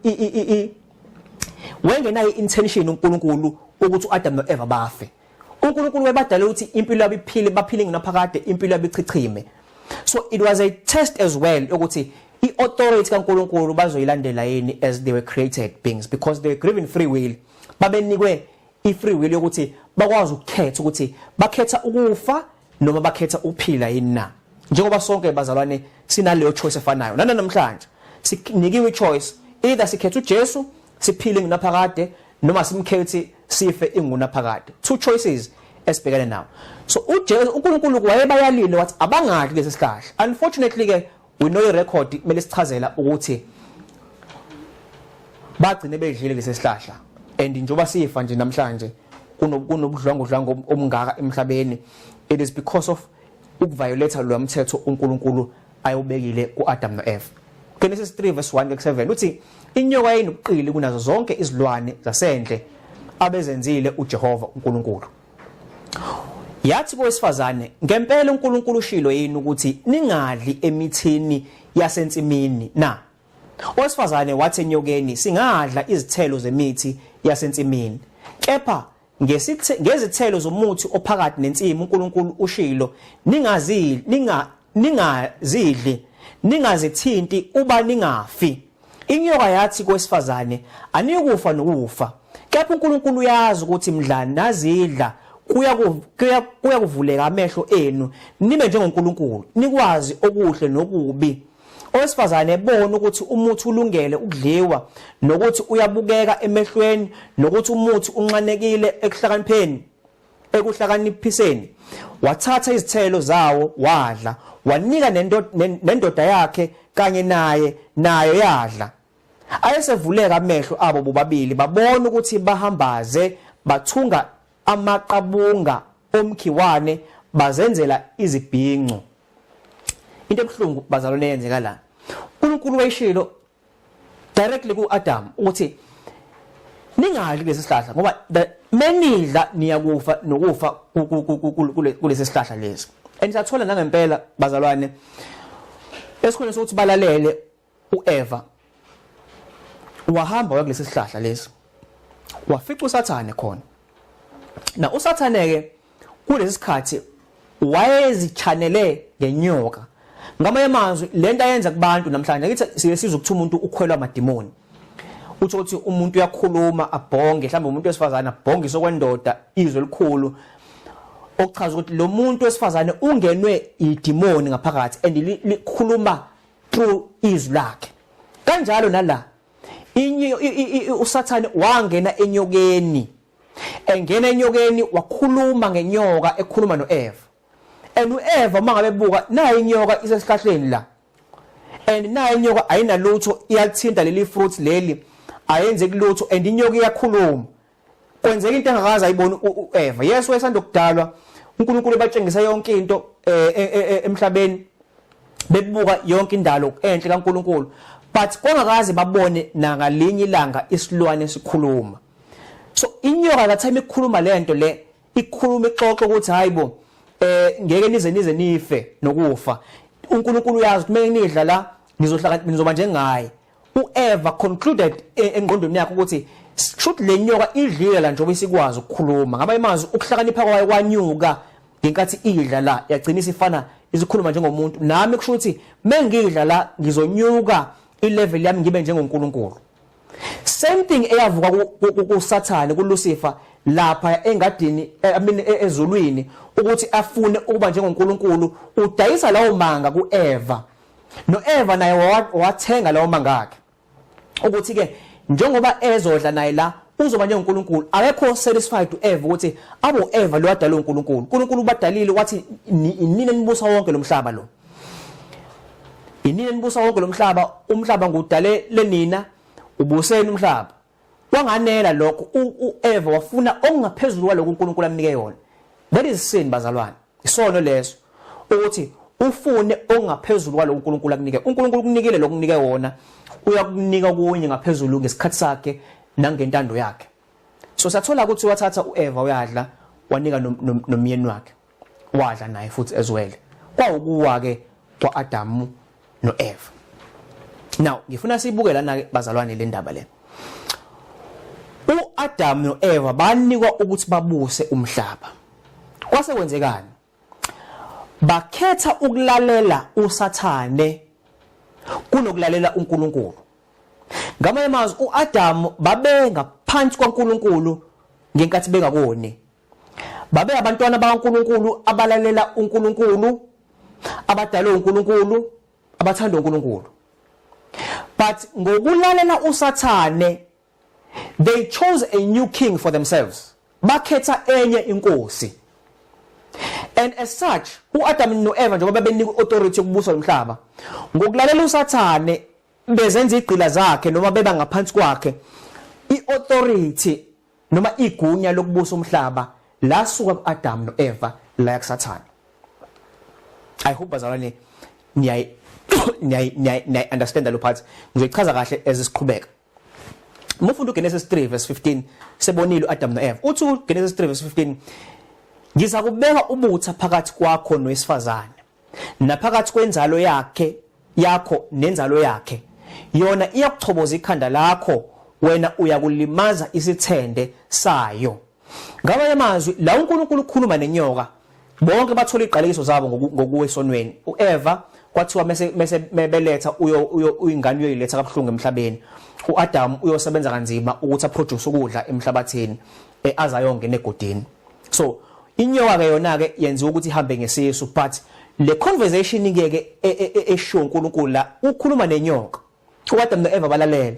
intention uNkulunkulu ukuthi uAdam noEva bafe. uNkulunkulu webadala ukuthi impilo yabo iphile, baphile ngunaphakade, impilo yabo ichichime. So it was a test as well ukuthi iauthority kaNkulunkulu bazoyilandela yini as they were created beings, because they were given free will. Babenikwe i-free will yokuthi bakwazi ukukhetha ukuthi bakhetha ukufa noma bakhetha ukuphila yini na, njengoba sonke, bazalwane, sinaleyo choice efanayo namhlanje. Sinikiwe i-choice, either sikhetha uJesu siphile ngunaphakade noma simkhethi sife ingunaphakade. Two choices esibhekene nawo. So uJesu, uNkulunkulu wayebayalile wathi abangadli lesi sihlahla. Unfortunately ke, we know irecord kumele sichazela ukuthi bagcine bedlile lesi sihlahla, and njengoba sifa nje namhlanje kunobudlwangudlwangu obungaka emhlabeni, it is because of ukuviolate lo mthetho uNkulunkulu ayobekile kuAdam noEva. Genesis 3 verse 1 to 7 uthi inyoka yayinobuqili kunazo zonke izilwane zasendle abezenzile uJehova uNkulunkulu. Yathi kowesifazane, "Ngempela uNkulunkulu ushilo yini ukuthi ningadli emithini yasensimini na?" Owesifazane wathi enyokeni, "Singadla izithelo zemithi yasensimini, kepha ngezithelo zomuthi ophakathi nensimu uNkulunkulu ushilo, ningazidli, ningazidli, ningazithinti, uba ningafi." Inyoka yathi kowesifazane, "Aniyukufa nokufa, kepha uNkulunkulu uyazi ukuthi mhla nazidla kuya kuvuleka amehlo enu, nibe njengoNkulunkulu, nikwazi okuhle nokubi." Owesifazane ebona ukuthi umuthi ulungele ukudliwa, nokuthi uyabukeka emehlweni, nokuthi umuthi unxanekile ekuhlakanipheni ekuhlakaniphiseni, wathatha izithelo zawo wadla, wanika nendoda yakhe kanye naye, nayo yadla. Ayesevuleka amehlo abo bobabili, babona ukuthi bahambaze, bathunga amaqabunga omkhiwane bazenzela izibhinco. Into ebuhlungu, bazalwane, yenzeka la, uNkulunkulu wayishilo directly kuAdam ukuthi ningadli lesi sihlahla, ngoba menidla niyakufa nokufa kulesi sihlahla lesi. And sathola nangempela, bazalwane, esikhundleni sokuthi balalele uEva, wahamba waya kulesi sihlahla lesi, wafica uSathane khona. Na uSathane ke kulesi sikhathi Wayezichanele ngenyoka. Ngamanye amazwi, lento ayenza kubantu namhlanje, ngithi siye sizwe ukuthi umuntu ukhwelwa amadimoni, uthi ukuthi umuntu uyakhuluma abhonge, mhlawumbe umuntu wesifazane abhongise okwendoda izwe elikhulu, okuchaza ukuthi lo muntu wesifazane ungenwe idimoni ngaphakathi and likhuluma through izwi lakhe. Kanjalo nala uSathane wangena enyokeni, engena enyokeni wakhuluma ngenyoka ekhuluma noEva. And uEva uma ngabe buka nayi inyoka isesihlahleni la, and nayi inyoka ayinalutho, iyalithinta leli fruit leli, ayenzeki lutho, and inyoka iyakhuluma. Kwenzeka into engakaze ayibone uEva. Yes, wayesanda kudalwa, uNkulunkulu ebatshengisa yonke into emhlabeni, bebuka yonke indalo enhle kaNkulunkulu, but kwangakaze babone nangalinye ilanga isilwane esikhuluma. So inyoka that time ikhuluma lento le, ikhuluma ixoxa ukuthi hayibo, ngeke nize nife nokufa, uNkulunkulu uyazi ukuthi meke nidla la nizohlaka, nizoba njengaye. uEva concluded engqondweni yakhe ukuthi shoot, le nyoka idlile la njengoba isikwazi ukukhuluma. Ngaba imazwi ukuhlakanipha kwayo kwanyuka ngenkathi idla la, yagcina isifana isikhuluma njengomuntu. Nami kusho ukuthi mengidla la ngizonyuka ilevel yami ngibe njengoNkulunkulu. Same thing eyavuka kuSathane, kuLucifer lapha engadini, I mean ezulwini, ukuthi afune ukuba njengoNkulunkulu. Udayisa lawo manga kuEva, noEva naye wathenga lawo manga akhe ukuthi ke njengoba ezodla naye la uzoba njengoNkulunkulu. Akekho satisfied uEva ukuthi abo Eva lo wadalwa uNkulunkulu. uNkulunkulu ubadalile wathi inini nibusa wonke lo mhlaba lo, inini nibusa wonke lo mhlaba, umhlaba ngudale lenina, ubuseni umhlaba. Kwanganela lokho, uEva wafuna okungaphezulu kwalokho uNkulunkulu amnike yona. That is sin, bazalwane, isono leso, ukuthi ufune okungaphezulu kwalokho uNkulunkulu akunike. uNkulunkulu ukunikile lokho kunike wona, uyakunika kunye ngaphezulu ngesikhathi sakhe nangentando yakhe. So sathola ukuthi wathatha uEva uyadla, wanika nomyeni wakhe wadla naye futhi as well. Kwawukuwa ke kwaAdamu noEva. Now ngifuna sibuke lana ke bazalwane le ndaba le. uAdam noEva banikwa ukuthi babuse umhlaba. Kwase kwenzekani? Bakhetha ukulalela uSathane kunokulalela uNkulunkulu. Ngamanye amazwi, uAdam babenga phansi kwaNkulunkulu ngenkathi bengakoni, babe abantwana bakaNkulunkulu abalalela uNkulunkulu, abadalwe uNkulunkulu, abathanda uNkulunkulu, but ngokulalela uSathane they chose a new king for themselves, bakhetha enye inkosi. And as such uAdam noEva njengoba benikwa authority yokubusa lomhlaba, ngokulalela uSathane bezenza igqila zakhe noma beba ngaphansi kwakhe, iauthority noma igunya lokubusa umhlaba lasuka kuAdam noEva laya kuSathane. I hope bazalwane niyayi niyayi niyayi understand lo part. Ngizoyichaza kahle as siqhubeka. Uma ufunda uGenesis 3 verse 15, sebonile uAdam noEva. Uthi uGenesis 3 verse 15, "Ngiza kubeka ubutha phakathi kwakho nowesifazane, naphakathi kwenzalo yakhe yakho nenzalo yakhe. Yona iyakuchoboza ikhanda lakho, wena uyakulimaza isithende sayo." Ngamanye amazwi la uNkulunkulu ukhuluma nenyoka. Bonke bathola iqalekiso zabo ngokuwesonweni. uEva kwathiwa mese mebeletha uyo uyo uyingane uyoyiletha kabuhlungu emhlabeni. uAdam uyosebenza kanzima ukuthi aproduce ukudla emhlabathini, azayongena egodini. So inyoka ke yona ke yenziwa ukuthi ihambe ngesisu, but le conversation ke ke eshiwo uNkulunkulu la, ukhuluma nenyoka. uAdam noEva balalela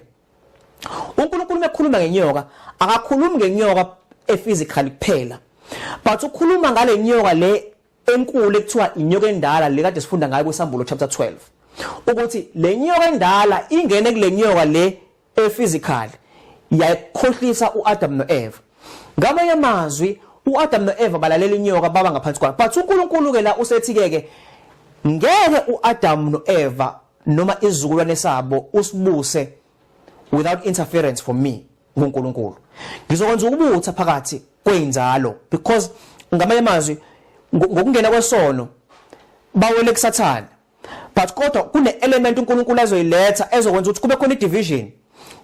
uNkulunkulu mekhuluma ngenyoka. Akakhulumi ngenyoka ephysical kuphela, but ukhuluma ngale nyoka le enkulu ekuthiwa inyoka endala, le kade sifunda ngayo kwiSambulo chapter 12, ukuthi le nyoka endala ingene kule nyoka le ephysical yayikhohlisa uAdam noEva. Ngamanye amazwi uAdam noEva balalela inyoka, baba ngaphansi kwayo, but uNkulunkulu ke la usethi ke ke ngeke uAdam noEva noma izizukulwane sabo usibuse without interference from me nguNkulunkulu. Ngizokwenza ukubutha phakathi kweinzalo, because ngamanye amazwi ngokungena kwesono bawele kuSathane, but kodwa kune element uNkulunkulu azoyiletha ezokwenza ukuthi kube khona i-division.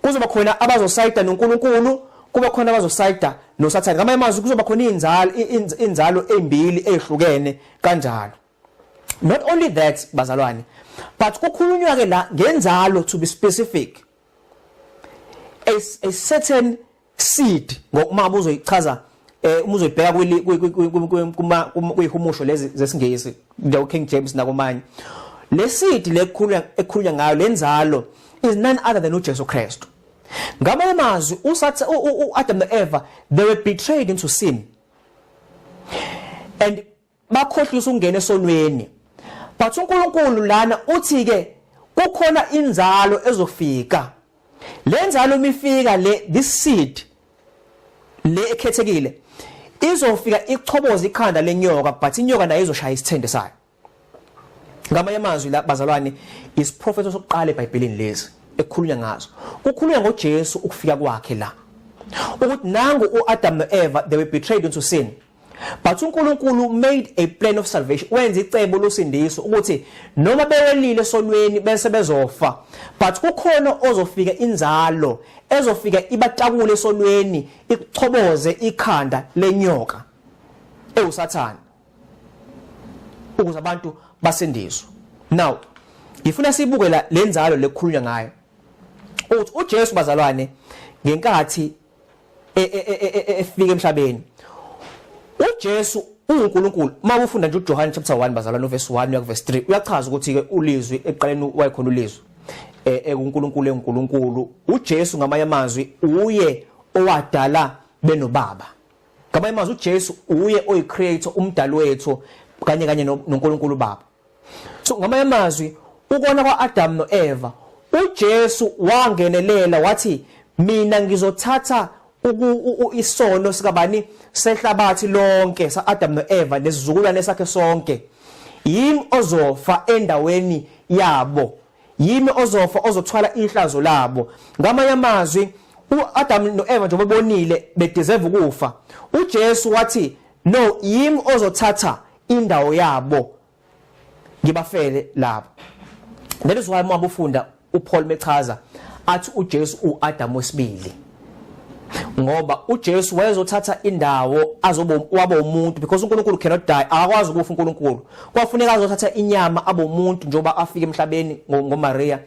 Kuzoba khona abazosayida noNkulunkulu, Kuba khona abazosayida noSathane. Ngamanye amazwi kuzoba khona inzalo inzalo ezimbili ezihlukene kanjalo. Not only that bazalwane, but kukhulunywa ke la ngenzalo, to be specific, a certain seed, ngokuma uzoyichaza uma uzoyibheka kuma kuyihumusho lezi zesingisi nje, King James nakumanye, le seed lekukhulunywa ekhulunywa ngayo, lenzalo, is none other than uJesu Kristu. Ngamanye amazwi usathi uAdam noEva, they were betrayed into sin and bakhohlisa ukungena esonweni, but uNkulunkulu lana uthi ke kukhona inzalo ezofika. Lenzalo mifika le, this seed le ekhethekile izofika ichoboza ikhanda lenyoka, but inyoka nayo izoshaya isithende sayo. Ngamanye amazwi la bazalwane, isiprofetho sokuqala eBhayibhelini lezi ekukhulunywa ngazo, kukhulunywa ngoJesu, ukufika kwakhe la, ukuthi nangu uAdam noEva, they were betrayed into sin, but uNkulunkulu made a plan of salvation, wenza icebo losindiso ukuthi noma bewelile esonweni bese bezofa, but kukhona ozofika, inzalo ezofika ibatakule esonweni, ichoboze ikhanda lenyoka ewuSathane, ukuze abantu basindiswe. Now ngifuna sibuke la lenzalo lekukhulunywa ngayo, uthi uJesu bazalwane, ngenkathi efika emhlabeni, uJesu uNkulunkulu. Uma ufunda nje uJohn chapter 1 bazalwane, verse 1 uya verse 3, uyachaza ukuthi ke ulizwi, ekuqaleni wayekhona ulizwi, ekuNkulunkulu eNkulunkulu. uJesu ngamanye amazwi uye owadala benobaba. Ngamanye amazwi uJesu uye oyicreator, umdali wethu kanye kanye noNkulunkulu Baba. So ngamanye amazwi ukona kwaAdam noEva, uJesu wangenelela wathi, "Mina ngizothatha isono sikabani, sehlabathi lonke, saAdam noEva nesizukulwane sakhe sonke. Yimi ozofa endaweni yabo, yimi ozofa, ozothwala ihlazo labo." Ngamanye amazwi uAdam noEva njengoba bonile, bedeserve ukufa, uJesu wathi, "No, yimi ozothatha indawo yabo, ngibafele labo." That is why uma ufunda uPaul mechaza athi uJesu uAdam wesibili, ngoba uJesu wayezothatha indawo, azoba waba umuntu, because uNkulunkulu cannot die, akakwazi ukufa uNkulunkulu. Kwafuneka azothatha inyama, abe umuntu, njengoba afika emhlabeni ngoMaria,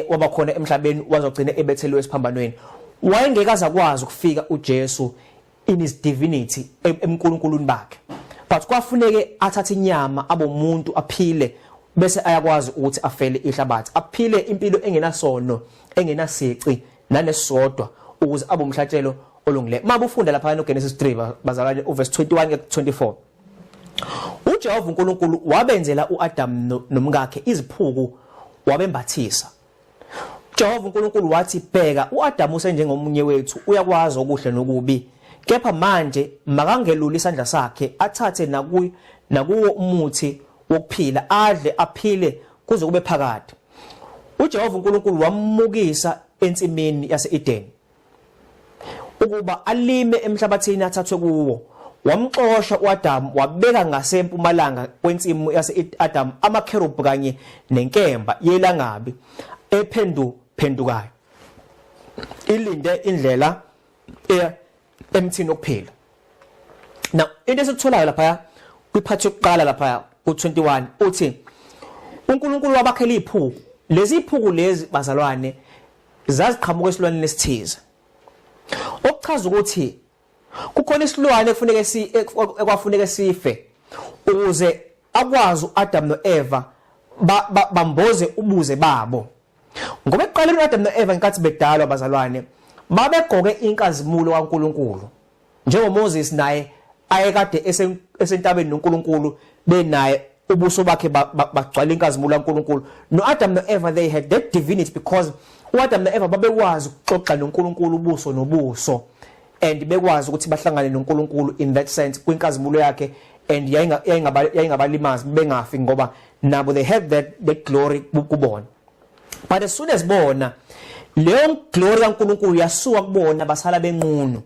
waba khona emhlabeni, wazogcina ebetheliwe esiphambanweni. Wayengeke azakwazi ukufika uJesu in his divinity, emNkulunkuluni bakhe, but kwafuneke athathe inyama, abomuntu, aphile, bese ayakwazi ukuthi afele ihlabathi, aphile impilo engenasono, engenasici nanesodwa, ukuze abe umhlatshelo olungileyo. Mabufunda lapha no Genesis 3 bazalwane, uverse 21 ku 24, uJehova uNkulunkulu wabenzela uAdam nomkakhe iziphuku, wabembathisa. Jehova uNkulunkulu wathi, "Bheka, uAdam usenjengomunye wethu, uyakwazi okuhle nokubi. Kepha manje makangeluli isandla sakhe, athathe nakuyo nakuwo umuthi wokuphila, adle, aphile kuze kube phakade." UJehova uNkulunkulu wamukisa ensimini yaseEden ukuba alime emhlabathini athathwe kuwo. Wamxosha uAdam, wabeka ngasempumalanga kwensimu yaseAdam amakherubhi kanye nenkemba yelangabi ephendu phendukayo, ilinde indlela eya emthini wokuphila. Now into esikutholayo lapha kwiphathi yokuqala lapha ku21, uthi uNkulunkulu wabakhela iphuku. Lezi iphuku lezi bazalwane zaziqhamuka esilwaneni esithize, okuchaza ukuthi kukhona isilwane ekufuneke si ekwafuneke sife ukuze akwazi uAdam noEva bamboze ubuze babo, ngoba ekuqaleni uAdam noEva ngenkathi bedalwa bazalwane babegqoke inkazimulo kaNkuluNkulu, njengoMoses naye ayekade esentabeni noNkulunkulu, benaye, ubuso bakhe bagcwala inkazimulo kaNkuluNkulu. NoAdam noEva, they had that divinity, because uAdam noEva babekwazi ukuxoxa noNkulunkulu ubuso nobuso and bekwazi ukuthi bahlangane noNkulunkulu in that sense kwinkazimulo yakhe, and yayingabalimazi, bengafi, ngoba nabo they had that glory kubona. But as soon as bona, leyo glory kaNkulunkulu yasuka kubona, basala benqunu,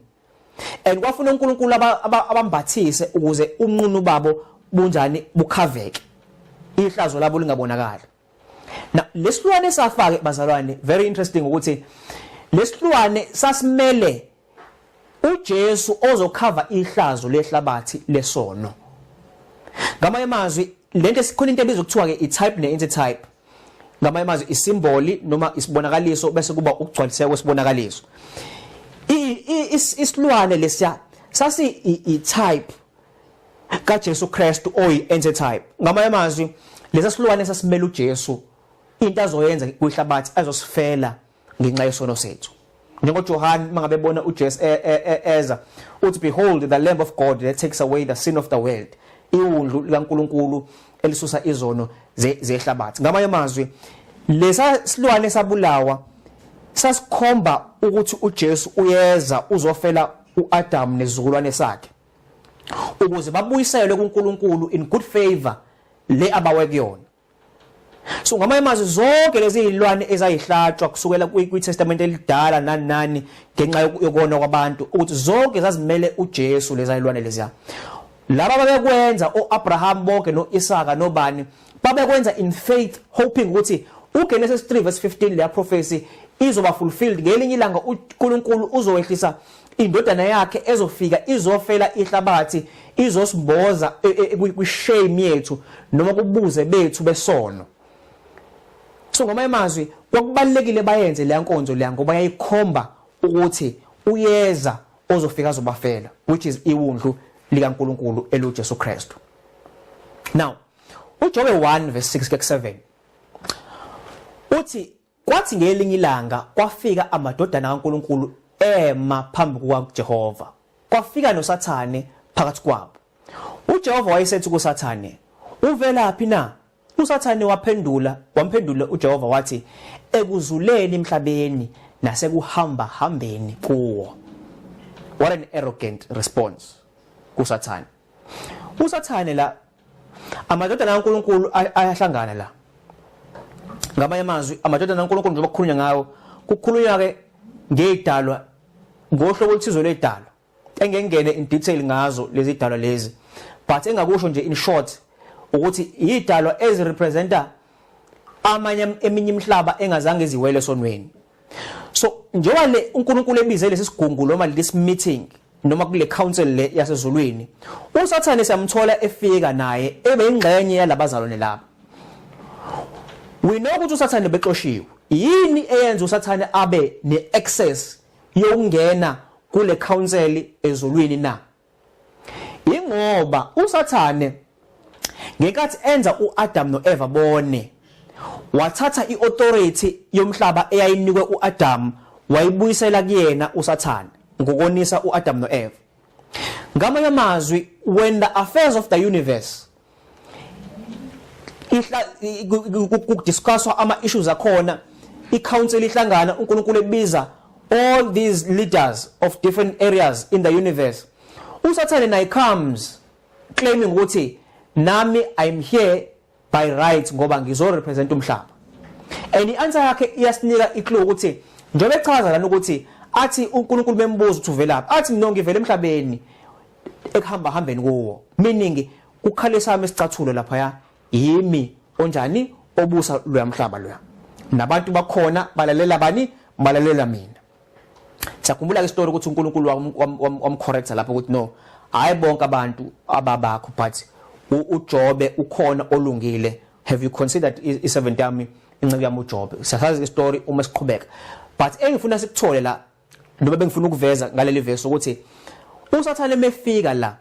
and kwafuna uNkulunkulu abambathise ukuze unqunu babo bunjani, bukhaveke, ihlazo labo lingabonakali. Now lesilwane safake bazalwane, very interesting ukuthi lesilwane sasimele uJesu ozokhava ihlazo lehlabathi lesono. Ngamanye amazwi, lento esikhona into ebizwa kuthiwa ke i-type ne-antitype. Ngamanye amazwi, isimboli noma isibonakaliso bese kuba ukugcwaliseka kwesibonakaliso. Isilwane lesiya sasi i-type kaJesu Kristu oyi-antitype. Ngamanye amazwi, lesa silwane sasimela uJesu, into azoyenza kwihlabathi, azosifela ngenxa yesono sethu. NjengoJohn mangabe bona uJesu eza, uthi, "Behold the Lamb of God that takes away the sin of the world," iwundlu likaNkuluNkulu elisusa izono zehlabathi. Ngamanye amazwi, lesa silwane sabulawa sasikhomba ukuthi uJesu uyeza uzofela uAdam nezizukulwane sakhe ukuze babuyiselwe kuNkulunkulu in good favor le abawe kuyona. So ngamanye amazwi, zonke lezi zilwane ezayihlatshwa kusukela kwi-Testament elidala nani nani ngenxa yokona kwabantu, ukuthi zonke zazimele uJesu lezi zilwane leziya. Laba babekwenza, oAbraham bonke noIsaka nobani, babekwenza in faith, hoping ukuthi uGenesis 3 verse 15, leya prophecy, izoba fulfilled ngelinye ilanga, uNkulunkulu uzowehlisa indodana yakhe ezofika izofela ihlabathi, izosimboza kwi-shame yethu noma kubuze bethu besono. So ngamanye amazwi, kwakubalekile bayenze leya nkonzo leya ngoba yayikhomba ukuthi uyeza ozofika azobafela, which is iwundlu likaNkuluNkulu eluJesu Kristu. Now uJobe 1 verse 6 kuya 7 uthi, "Kwathi ngelinye ilanga kwafika amadodana kaNkuluNkulu ema phambi kukaJehova, kwafika noSathane phakathi kwabo. UJehova wayesethi kuSathane, 'Uvelaphi na?' USathane waphendula, wamphendula uJehova wathi, 'Ekuzuleni emhlabeni nasekuhamba hambeni kuwo.'" What an arrogant response kuSathane. USathane la, amadodana kaNkuluNkulu ayahlangana la. Ngamanye amazwi, amadodana kaNkuluNkulu, njengoba kukhulunywa ngawo, kukhulunywa ke ngezidalwa, ngohlobo oluthize lwedalwa engengene in detail ngazo lezi dalwa lezi, but engakusho nje in short ukuthi idalwa ezirepresenta amanye eminye imihlaba engazange iziwele sonweni. So njengoba le uNkulunkulu ebize lesi sigungu noma this meeting noma kule council le yasezulwini, uSathane siyamthola efika naye ebe ingxenye yalabazalwane laba. We know ukuthi uSathane bexoshiwe. Yini eyenza uSathane abe neaccess yokungena kule council ezulwini na? Ingoba uSathane, ngenkathi enza uAdam noEva bone, wathatha iauthority yomhlaba eyayinikwe uAdam, wayibuyisela kuyena uSathane ngokonisa uAdam noEva. Ngamanye amazwi, when the affairs of the universe ihla kudiscusswa, ama issues akhona, i-council ihlangana, uNkulunkulu ebiza all these leaders of different areas in the universe, uSathane naye comes claiming ukuthi nami I'm here by right ngoba ngizo represent umhlaba. And i-answer yakhe iyasinika iclue ukuthi njengoba echaza lana ukuthi athi uNkulunkulu bembuza ukuthi uvelaphi, athi, "No, ngivele emhlabeni, ekuhamba hambeni kuwo," meaning kukhalisa ami isicathulo lapha, yimi onjani obusa loya mhlaba loya, nabantu bakhona balalela bani? Balalela mina. Siyakhumbula ke story ukuthi uNkulunkulu wamcorrecta lapho ukuthi no, hayi bonke abantu ababakho, but uJobe ukhona olungile. Have you considered i-servant yami, inceku yami uJobe? Siyasazi istory uma siqhubeka, but engifuna sikuthole la noma bengifuna ukuveza ngaleli verse ukuthi uSathane mefika la,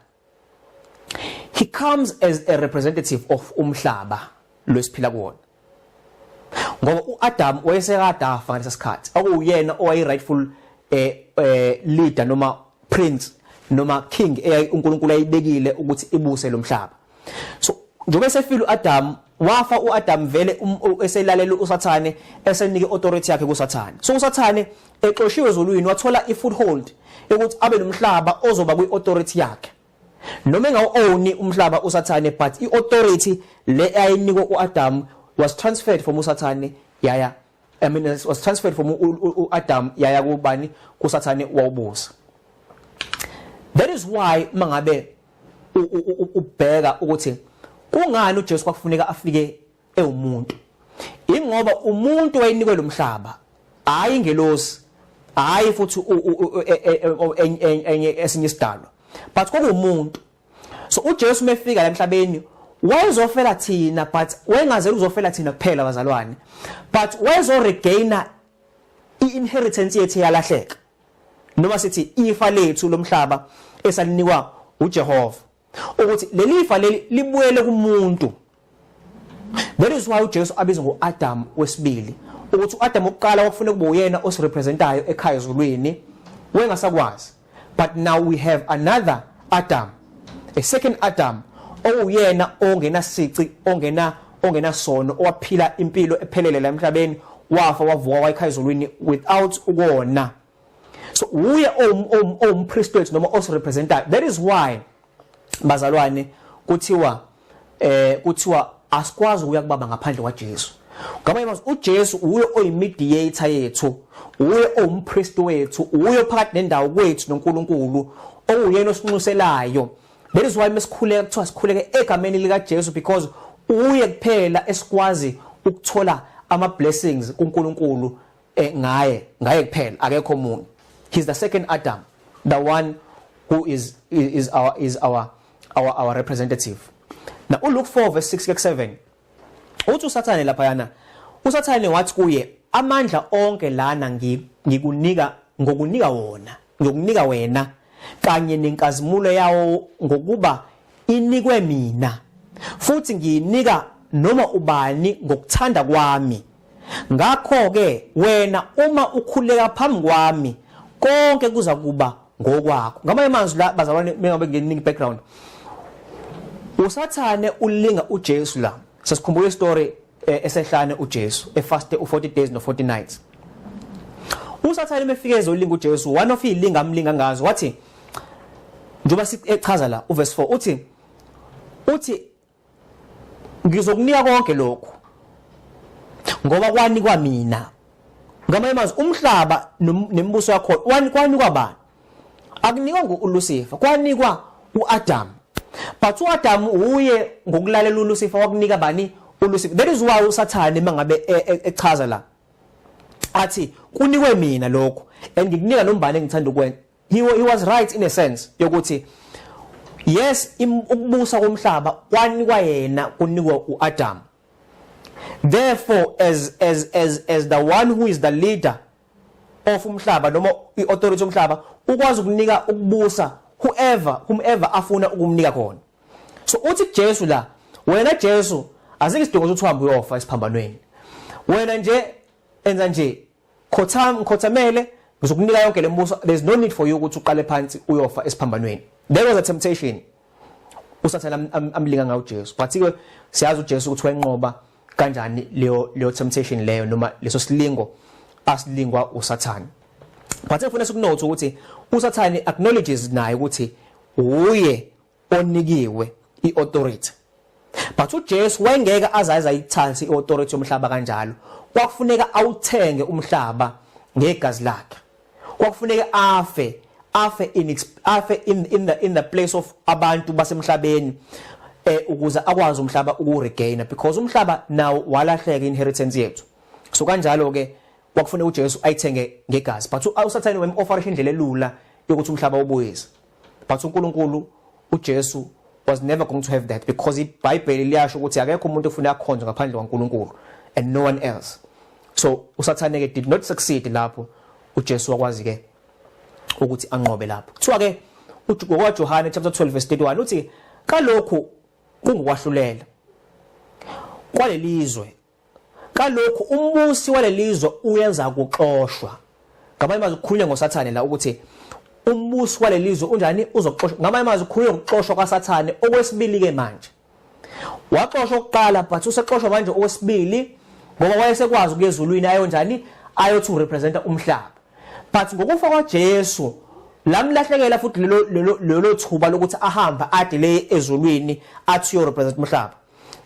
he comes as a representative of umhlaba lwesiphila kuwona, ngoba uAdam wayesekade afa ngalesa sikhathi, okuyena owayi rightful leader noma prince noma king uNkulunkulu ayibekile ukuthi ibuse lo mhlaba. So njengoba esefile uAdam, wafa uAdam vele eselalela uSathane, esenike authority yakhe kuSathane. So uSathane exoshiwe ezulwini wathola ifoothold ukuthi abe nomhlaba ozoba kwiauthority yakhe, noma engawu-owni umhlaba uSathane, but i-authority le ayinikwe uAdam was transferred from uSathane yaya, I mean, was transferred from uAdam yaya kubani? KuSathane, wawubusa. That is why mangabe ubheka ukuthi kungani uJesu kwakufuneka afike ewumuntu, ingoba umuntu wayenikwe lo mhlaba, hayi ingelosi. Hayi futhi enye esinye isidalwa, but kwakuwumuntu. So uJesu mefika la emhlabeni wayezofela thina, but wayengazeli uzofela thina kuphela, bazalwane, but wayezoregaina i-inheritance yethu eyalahleka, noma sithi ifa lethu lomhlaba esalinikwa uJehova, ukuthi leli fa leli libuyele kumuntu. That is why uJesu abizwa ngoAdam wesibili, ukuthi uAdam wokuqala kwakufanele kube uyena osirepresentayo ekhaya ezulwini, wengasakwazi, but now we have another Adam, a second Adam, owuyena ongena sici, ongena sono, owaphila impilo ephelele la emhlabeni, wafa, wavuka, wayekhaya ezulwini without ukona. So uye owumpriest wethu noma osirepresentayo. That is why, bazalwane, kuthiwa asikwazi ukuya kubaba ngaphandle kwaJesu. Ngamanye amazwi, uJesu uye oyimediator yethu, uye owumpriest wethu, uye phakathi nendawo kwethu noNkulunkulu, owuyena osinxuselayo. That is why mesikhuleka kuthiwa sikhuleke egameni lika Jesu, because uye kuphela esikwazi ukuthola ama blessings kuNkulunkulu ngaye kuphela, akekho omunye. He's the second Adam, the one who is our representative. Now uLuke 4 verse 6 7 uthi uSathane lapha yana, uSathane wathi kuye, "Amandla onke lana ngikunika, ngokunika wona, ngokunika wena kanye nenkazimulo yawo, ngokuba inikwe mina, futhi ngiyinika noma ubani ngokuthanda kwami. Ngakho ke wena uma ukhuleka phambi kwami, konke kuza kuba ngokwakho." Ngamanye amazwi la, bazalwane, mengabe nginingi background, uSathane ulinga uJesu la. Sesikhumbula istory esehlane, uJesu efaste u40 days no 40 nights. USathane mefike ezolinga uJesu, one of ilinga amlinga ngazo wathi, njengoba echaza la uverse 4, uthi, "Ngizokunika konke lokhu ngoba kwanikwa mina." Ngamanye amazwi, umhlaba nemibuso yakho kwanikwa bani? Akunikwa nguLucifer, kwanikwa uAdam, but uAdam uye ngokulalela uLucifer wakunika bani? ULucifer. That is why uSathane mangabe echaza la athi, "Kunikwe mina lokho and ngikunika nombani engithanda ukwenza." He was right in a sense yokuthi yes, ukubusa komhlaba kwanikwa yena, kunikwa uAdam. Therefore, as the one who is the leader of umhlaba noma iauthority yomhlaba, ukwazi ukunika ukubusa whoever, whomever afuna ukumnika khona. So uthi Jesu la, "Wena Jesu, azike isidingo ukuthi uhambe uyofa esiphambanweni. Wena nje enza nje, khotham, ngikhothamele, ngizokunika yonke lembuso. There's no need for you ukuthi uqale phansi uyofa esiphambanweni." There was a temptation uSathane amlinga ngawo uJesu, but ke siyazi uJesu ukuthi wayenqoba kanjani leyo temptation leyo noma leso silingo asilingwa uSathane. But ngifuna sikunote ukuthi uSathane acknowledges naye ukuthi uye onikiwe iauthority, but uJesu wayengeke azaze ayithathe iauthority yomhlaba kanjalo. Kwakufuneka awuthenge umhlaba ngegazi lakhe, kwakufuneka afe in the place of abantu basemhlabeni ukuze akwazi umhlaba ukuregain, because umhlaba nawo walahleka, inheritance yethu. So kanjalo ke kwakufuneka uJesu ayithenge ngegazi, but uSathane wem-offerisha indlela elula yokuthi umhlaba ubuyise. But uNkulunkulu, uJesu was never going to have that, because iBhayibheli liyasho ukuthi akekho umuntu ofuna akhonzwe ngaphandle kwaNkulunkulu and no one else. So uSathane ke did not succeed lapho. uJesu wakwazi ke ukuthi anqobe lapho. Kuthiwa ke ngokwaJohane chapter 12 verse 31, uthi kalokhu kungukwahlulela kwalelizwe, kalokhu umbusi walelizwe uyenza kuxoshwa. Ngamanye amazwi, kukhulunywa ngoSathane la, ukuthi umbusi walelizwe unjani? Uzoxoshwa. Ngamanye amazwi, kukhulunywa ngokuxoshwa kwaSathane okwesibili ke manje. Waxoshwa okokuqala, but usexoshwa manje okwesibili, ngoba wayesekwazi ukuya ezulwini ayonjani, ayothi urepresenta umhlaba. But ngokufa kwaJesu lamlahlekela futhi lelo thuba lokuthi ahambe ade le ezulwini athi uyorepresent umhlaba.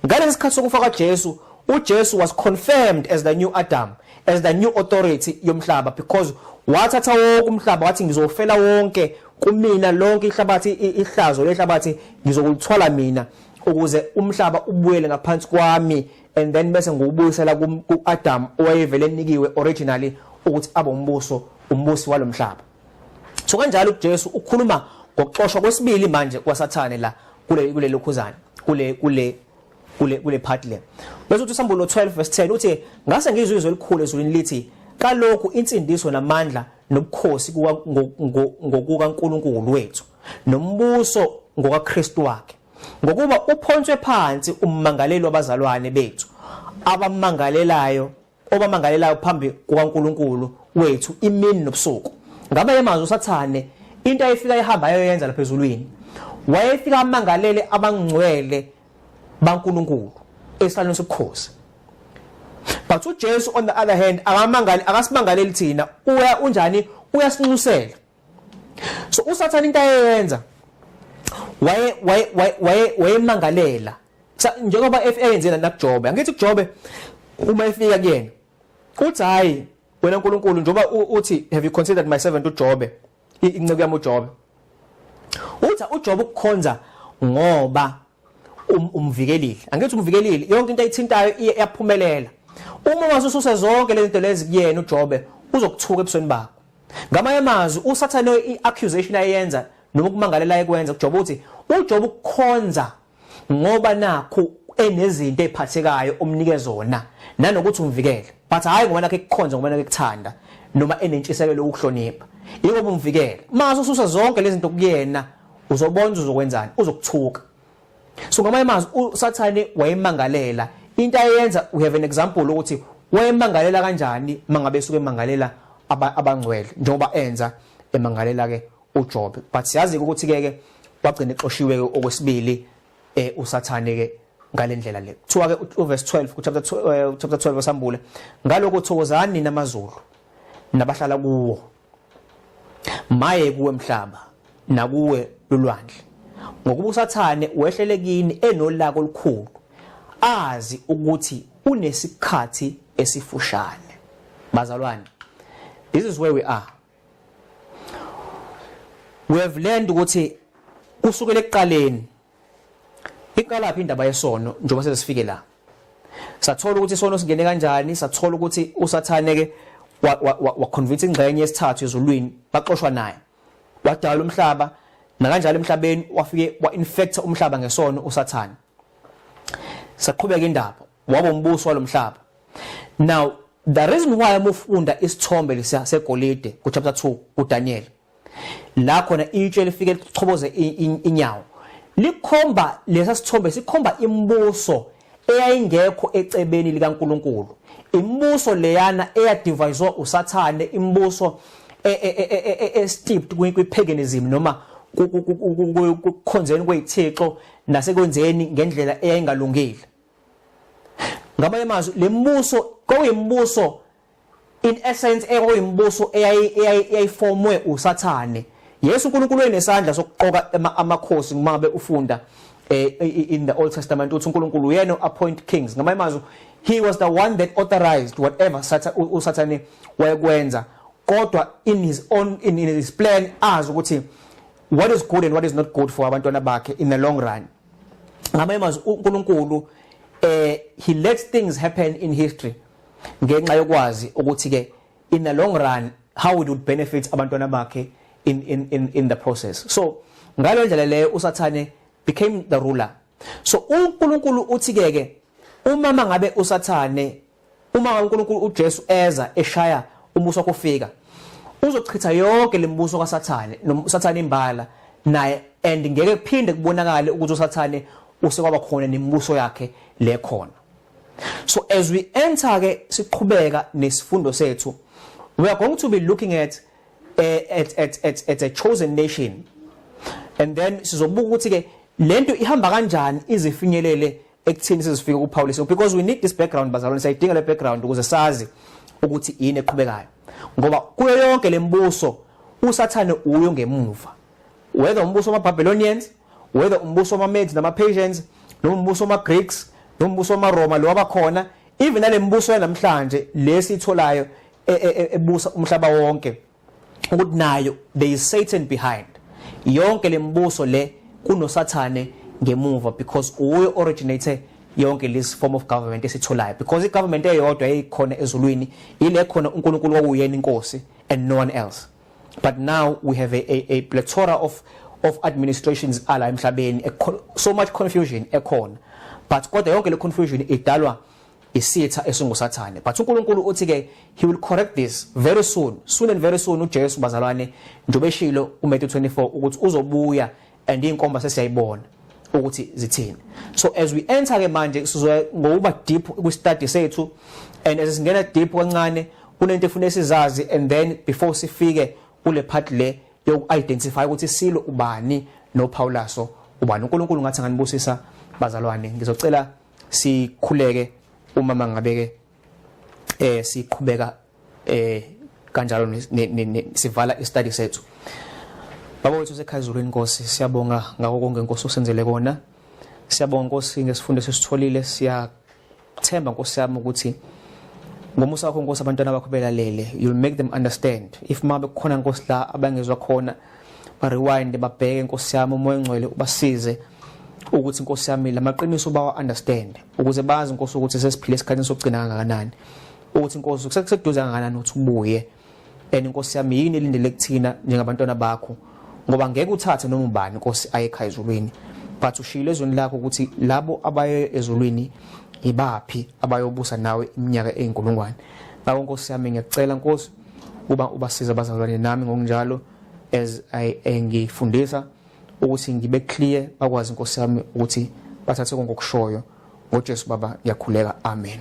Ngalesi sikhathi sokufa kwaJesu, uJesu was confirmed as the new Adam, as the new authority yomhlaba, because wathatha wonke umhlaba, wathi, "Ngizofela wonke kumina, lonke ihlabathi, ihlazo lehlabathi ngizokulithwala mina, ukuze umhlaba ubuyele ngaphansi kwami, and then bese ngiwubuyisela ku-Adam owayevele enikiwe originally ukuthi abe umbuso." Umbusi walomhlaba. So kanjalo uJesu ukhuluma ngokuxoshwa kwesibili manje kwaSathane la kule lokhuzana, kule part le. Bese uthi uSambulo 12 verse 10, uthi, "Ngase ngizwe izwi elikhulu ezulwini lithi, kalokhu insindiso namandla nobukhosi ngokukaNkulunkulu wethu, nombuso ngokaKristu wakhe, ngokuba uphonswe phansi ummangaleli wabazalwane bethu abamangalelayo, obamangalelayo phambi kukaNkulunkulu wethu imini nobusuku." Ngabe yemazwi, uSathane into ayifika ihamba ayoyenza lapha ezulwini, wayefika amangalele abangcwele baNkulunkulu esihlalweni sobukhosi. But uJesu, on the other hand, akamangali, akasimangaleli thina. Uya unjani? Uyasinxusela. So uSathane into ayenza, waye waye waye wayemangalela njengoba eyenzela nakuJobe. Angithi kuJobe, uma efika kuyena uthi, "Hayi wena uNkulunkulu, njengoba uthi, have you considered my servant uJobe, inceku yami uJobe?" Uthi uJobe ukukhonza ngoba umvikelile. Angithi umvikelile, yonke into ayithintayo iyaphumelela. Uma ungasususe zonke lezi zinto lezi kuyena uJobe, uzokuthuka ebusweni bakho. Ngamanye amazwi, uSathane i-accusation ayenza noma ukumangalela ayekwenza kuJobe, uthi uJobe ukukhonza ngoba nakho enezinto eziphathekayo omnike zona, nanokuthi umvikele, but hayi ngoba nakho ekukhonza, ngoba nakho ekuthanda noma enentshisekelo ukuhlonipha, ingoba umvikele. Mase ususa zonke lezi zinto kuyena, uzobona uzokwenzani, uzokuthuka. So ngamanye amazwi, uSathane wayemangalela. Into ayenza, we have an example ukuthi wayemangalela kanjani mangabe esuke emangalela abangcwele, njengoba enza emangalela ke uJobe. But siyazi ukuthi ke wagcina exoshiwe okwesibili uSathane ke ngalendlela le. Kuthiwa ke uverse 12 ku chapter 12 weSambulo, "Ngalokho thokozani nina amazulu nabahlala kuwo. Maye kuwe mhlaba nakuwe lolwandle, ngokuba uSathane wehlele kini enolaka olukhulu, azi ukuthi unesikhathi esifushane." Bazalwane, this is where we are. We have learned ukuthi kusukela ekuqaleni, iqala phi indaba yesono, njengoba sesifike la, sathola ukuthi isono singene kanjani, sathola ukuthi uSathane ke wa convince ingxenye yesithathu ezulwini, baxoshwa naye, wadala umhlaba nakanjalo. Emhlabeni wafike wa infect umhlaba ngesono uSathane. Saqhubeka indaba, waba umbuso walomhlaba. Now, the reason why umufunda isithombe lesiya segolide ku chapter 2 uDaniel, la khona itshe lifike lichoboze inyawo, likhomba lesa sithombe, sikhomba imibuso eyayingekho ecebeni likaNkuluNkulu, imibuso leyana eyadevisewa uSathane, imibuso esteeped kwi-paganism noma kukhonzeni kwezithixo nasekwenzeni ngendlela eyayingalungile. Ngamanye amazwi, lembuso kwakuyimibuso, in essence ekuyimibuso eyayifomwe uSathane. Yesu, uNkulunkulu enesandla sokuqoka amakhosi. Uma ngabe ufunda in the Old Testament, uthi uNkulunkulu uyena appoint kings. Ngamanye amazwi, he was the one that authorized whatever uSathane wayekwenza, kodwa in his own in his plan azi ukuthi what is good and what is not good for abantwana bakhe in the long run. Ngamanye amazwi, uNkulunkulu he lets things happen in history ngenxa yokwazi ukuthi ke in the long run how it would benefit abantwana bakhe in the process. So ngalo ndlela leyo uSathane became the ruler. So uNkulunkulu uthi ke uma mangabe uSathane, uma uNkulunkulu uJesu eza eshaya umbuso kufika, uzochitha yonke lembuso kaSathane noSathane imbala naye, and ngeke kuphinde kubonakale ukuthi uSathane usekwaba khona nemibuso yakhe le khona. So as we enter ke, siqhubeka nesifundo sethu, we are going to be looking at a chosen nation, and then sizobuka ukuthi ke lento ihamba kanjani izifinyelele ekuthini sizifike kuPaul, because we need this background, bazalwane. Siyayidinga le background ukuze sazi ukuthi yini eqhubekayo, ngoba kuyo yonke lembuso uSathane uyo ngemuva, whether umbuso wama-Babylonians, whether umbuso wama-Medes nama-Persians, noma umbuso wama-Greeks, noma umbuso wamaRoma lo wabakhona, even nale mbuso yanamhlanje lesitholayo ebusa umhlaba wonke, ukuthi nayo there is Satan behind yonke lembuso le, kunoSathane ngemuva, because uye originate yonke this form of government esitholayo, because igovernment eyodwa eyikhona ezulwini ile khona uNkulunkulu kwakuyena inkosi. and no one else. But now we have a plethora of administrations ala emhlabeni, so much confusion ekhona, but kodwa yonke le confusion idalwa isitha esingusathane. But uNkulunkulu uthi ke he will correct this very soon, soon and very soon. uJesu, bazalwane, njobe eshilo uMatthew 24 ukuthi uzobuya, and inkomba sesiyayibona ukuthi zithini. So as we enter ke manje, sizoya ngokuba deep kwi study sethu, and as singena deep kancane, kunento efuna sizazi, and then before sifike kule part le yoku identify ukuthi silo ubani nophawu laso ubani. uNkulunkulu ngathi anganibusisa, bazalwane. Ngizocela sikhuleke uma mangabe ke siqhubeka kanjalo sivala istudy sethu. Baba wethu sekhaya ezulwini, Nkosi, siyabonga ngakho konke, Nkosi, usenzele kona. Siyabonga, Nkosi, ngesifundo esisitholile. Siyathemba, Nkosi yami, ukuthi ngomusa wakho, Nkosi, abantwana bakho belalele, you'll make them understand. If mabe kukhona, Nkosi, la abangezwa khona, ba rewind, babheke, Nkosi yami, uMoya oNgcwele ubasize ukuthi, Nkosi yami, lamaqiniso bawa understand, ukuze bazi, Nkosi, ukuthi sesiphile esikhathini sokugcina kangakanani, ukuthi, Nkosi, kusekuseduze kangakanani ukuthi ubuye, and, Nkosi yami, yini elindele kuthina njengabantwana bakho, ngoba ngeke uthathe noma ubani, Nkosi, aye ekhaya ezulwini. But ushilo ezweni lakho ukuthi labo abaye ezulwini ibaphi abayobusa nawe iminyaka eyinkulungwane. Ngakho, Nkosi yami, ngiyacela, Nkosi, uba ubasiza abazalwane nami ngokunjalo as I ngifundisa ukuthi ngibe clear, bakwazi, Nkosi yami, ukuthi bathathe konke okushoyo. NgoJesu, Baba, ngiyakhuleka, amen.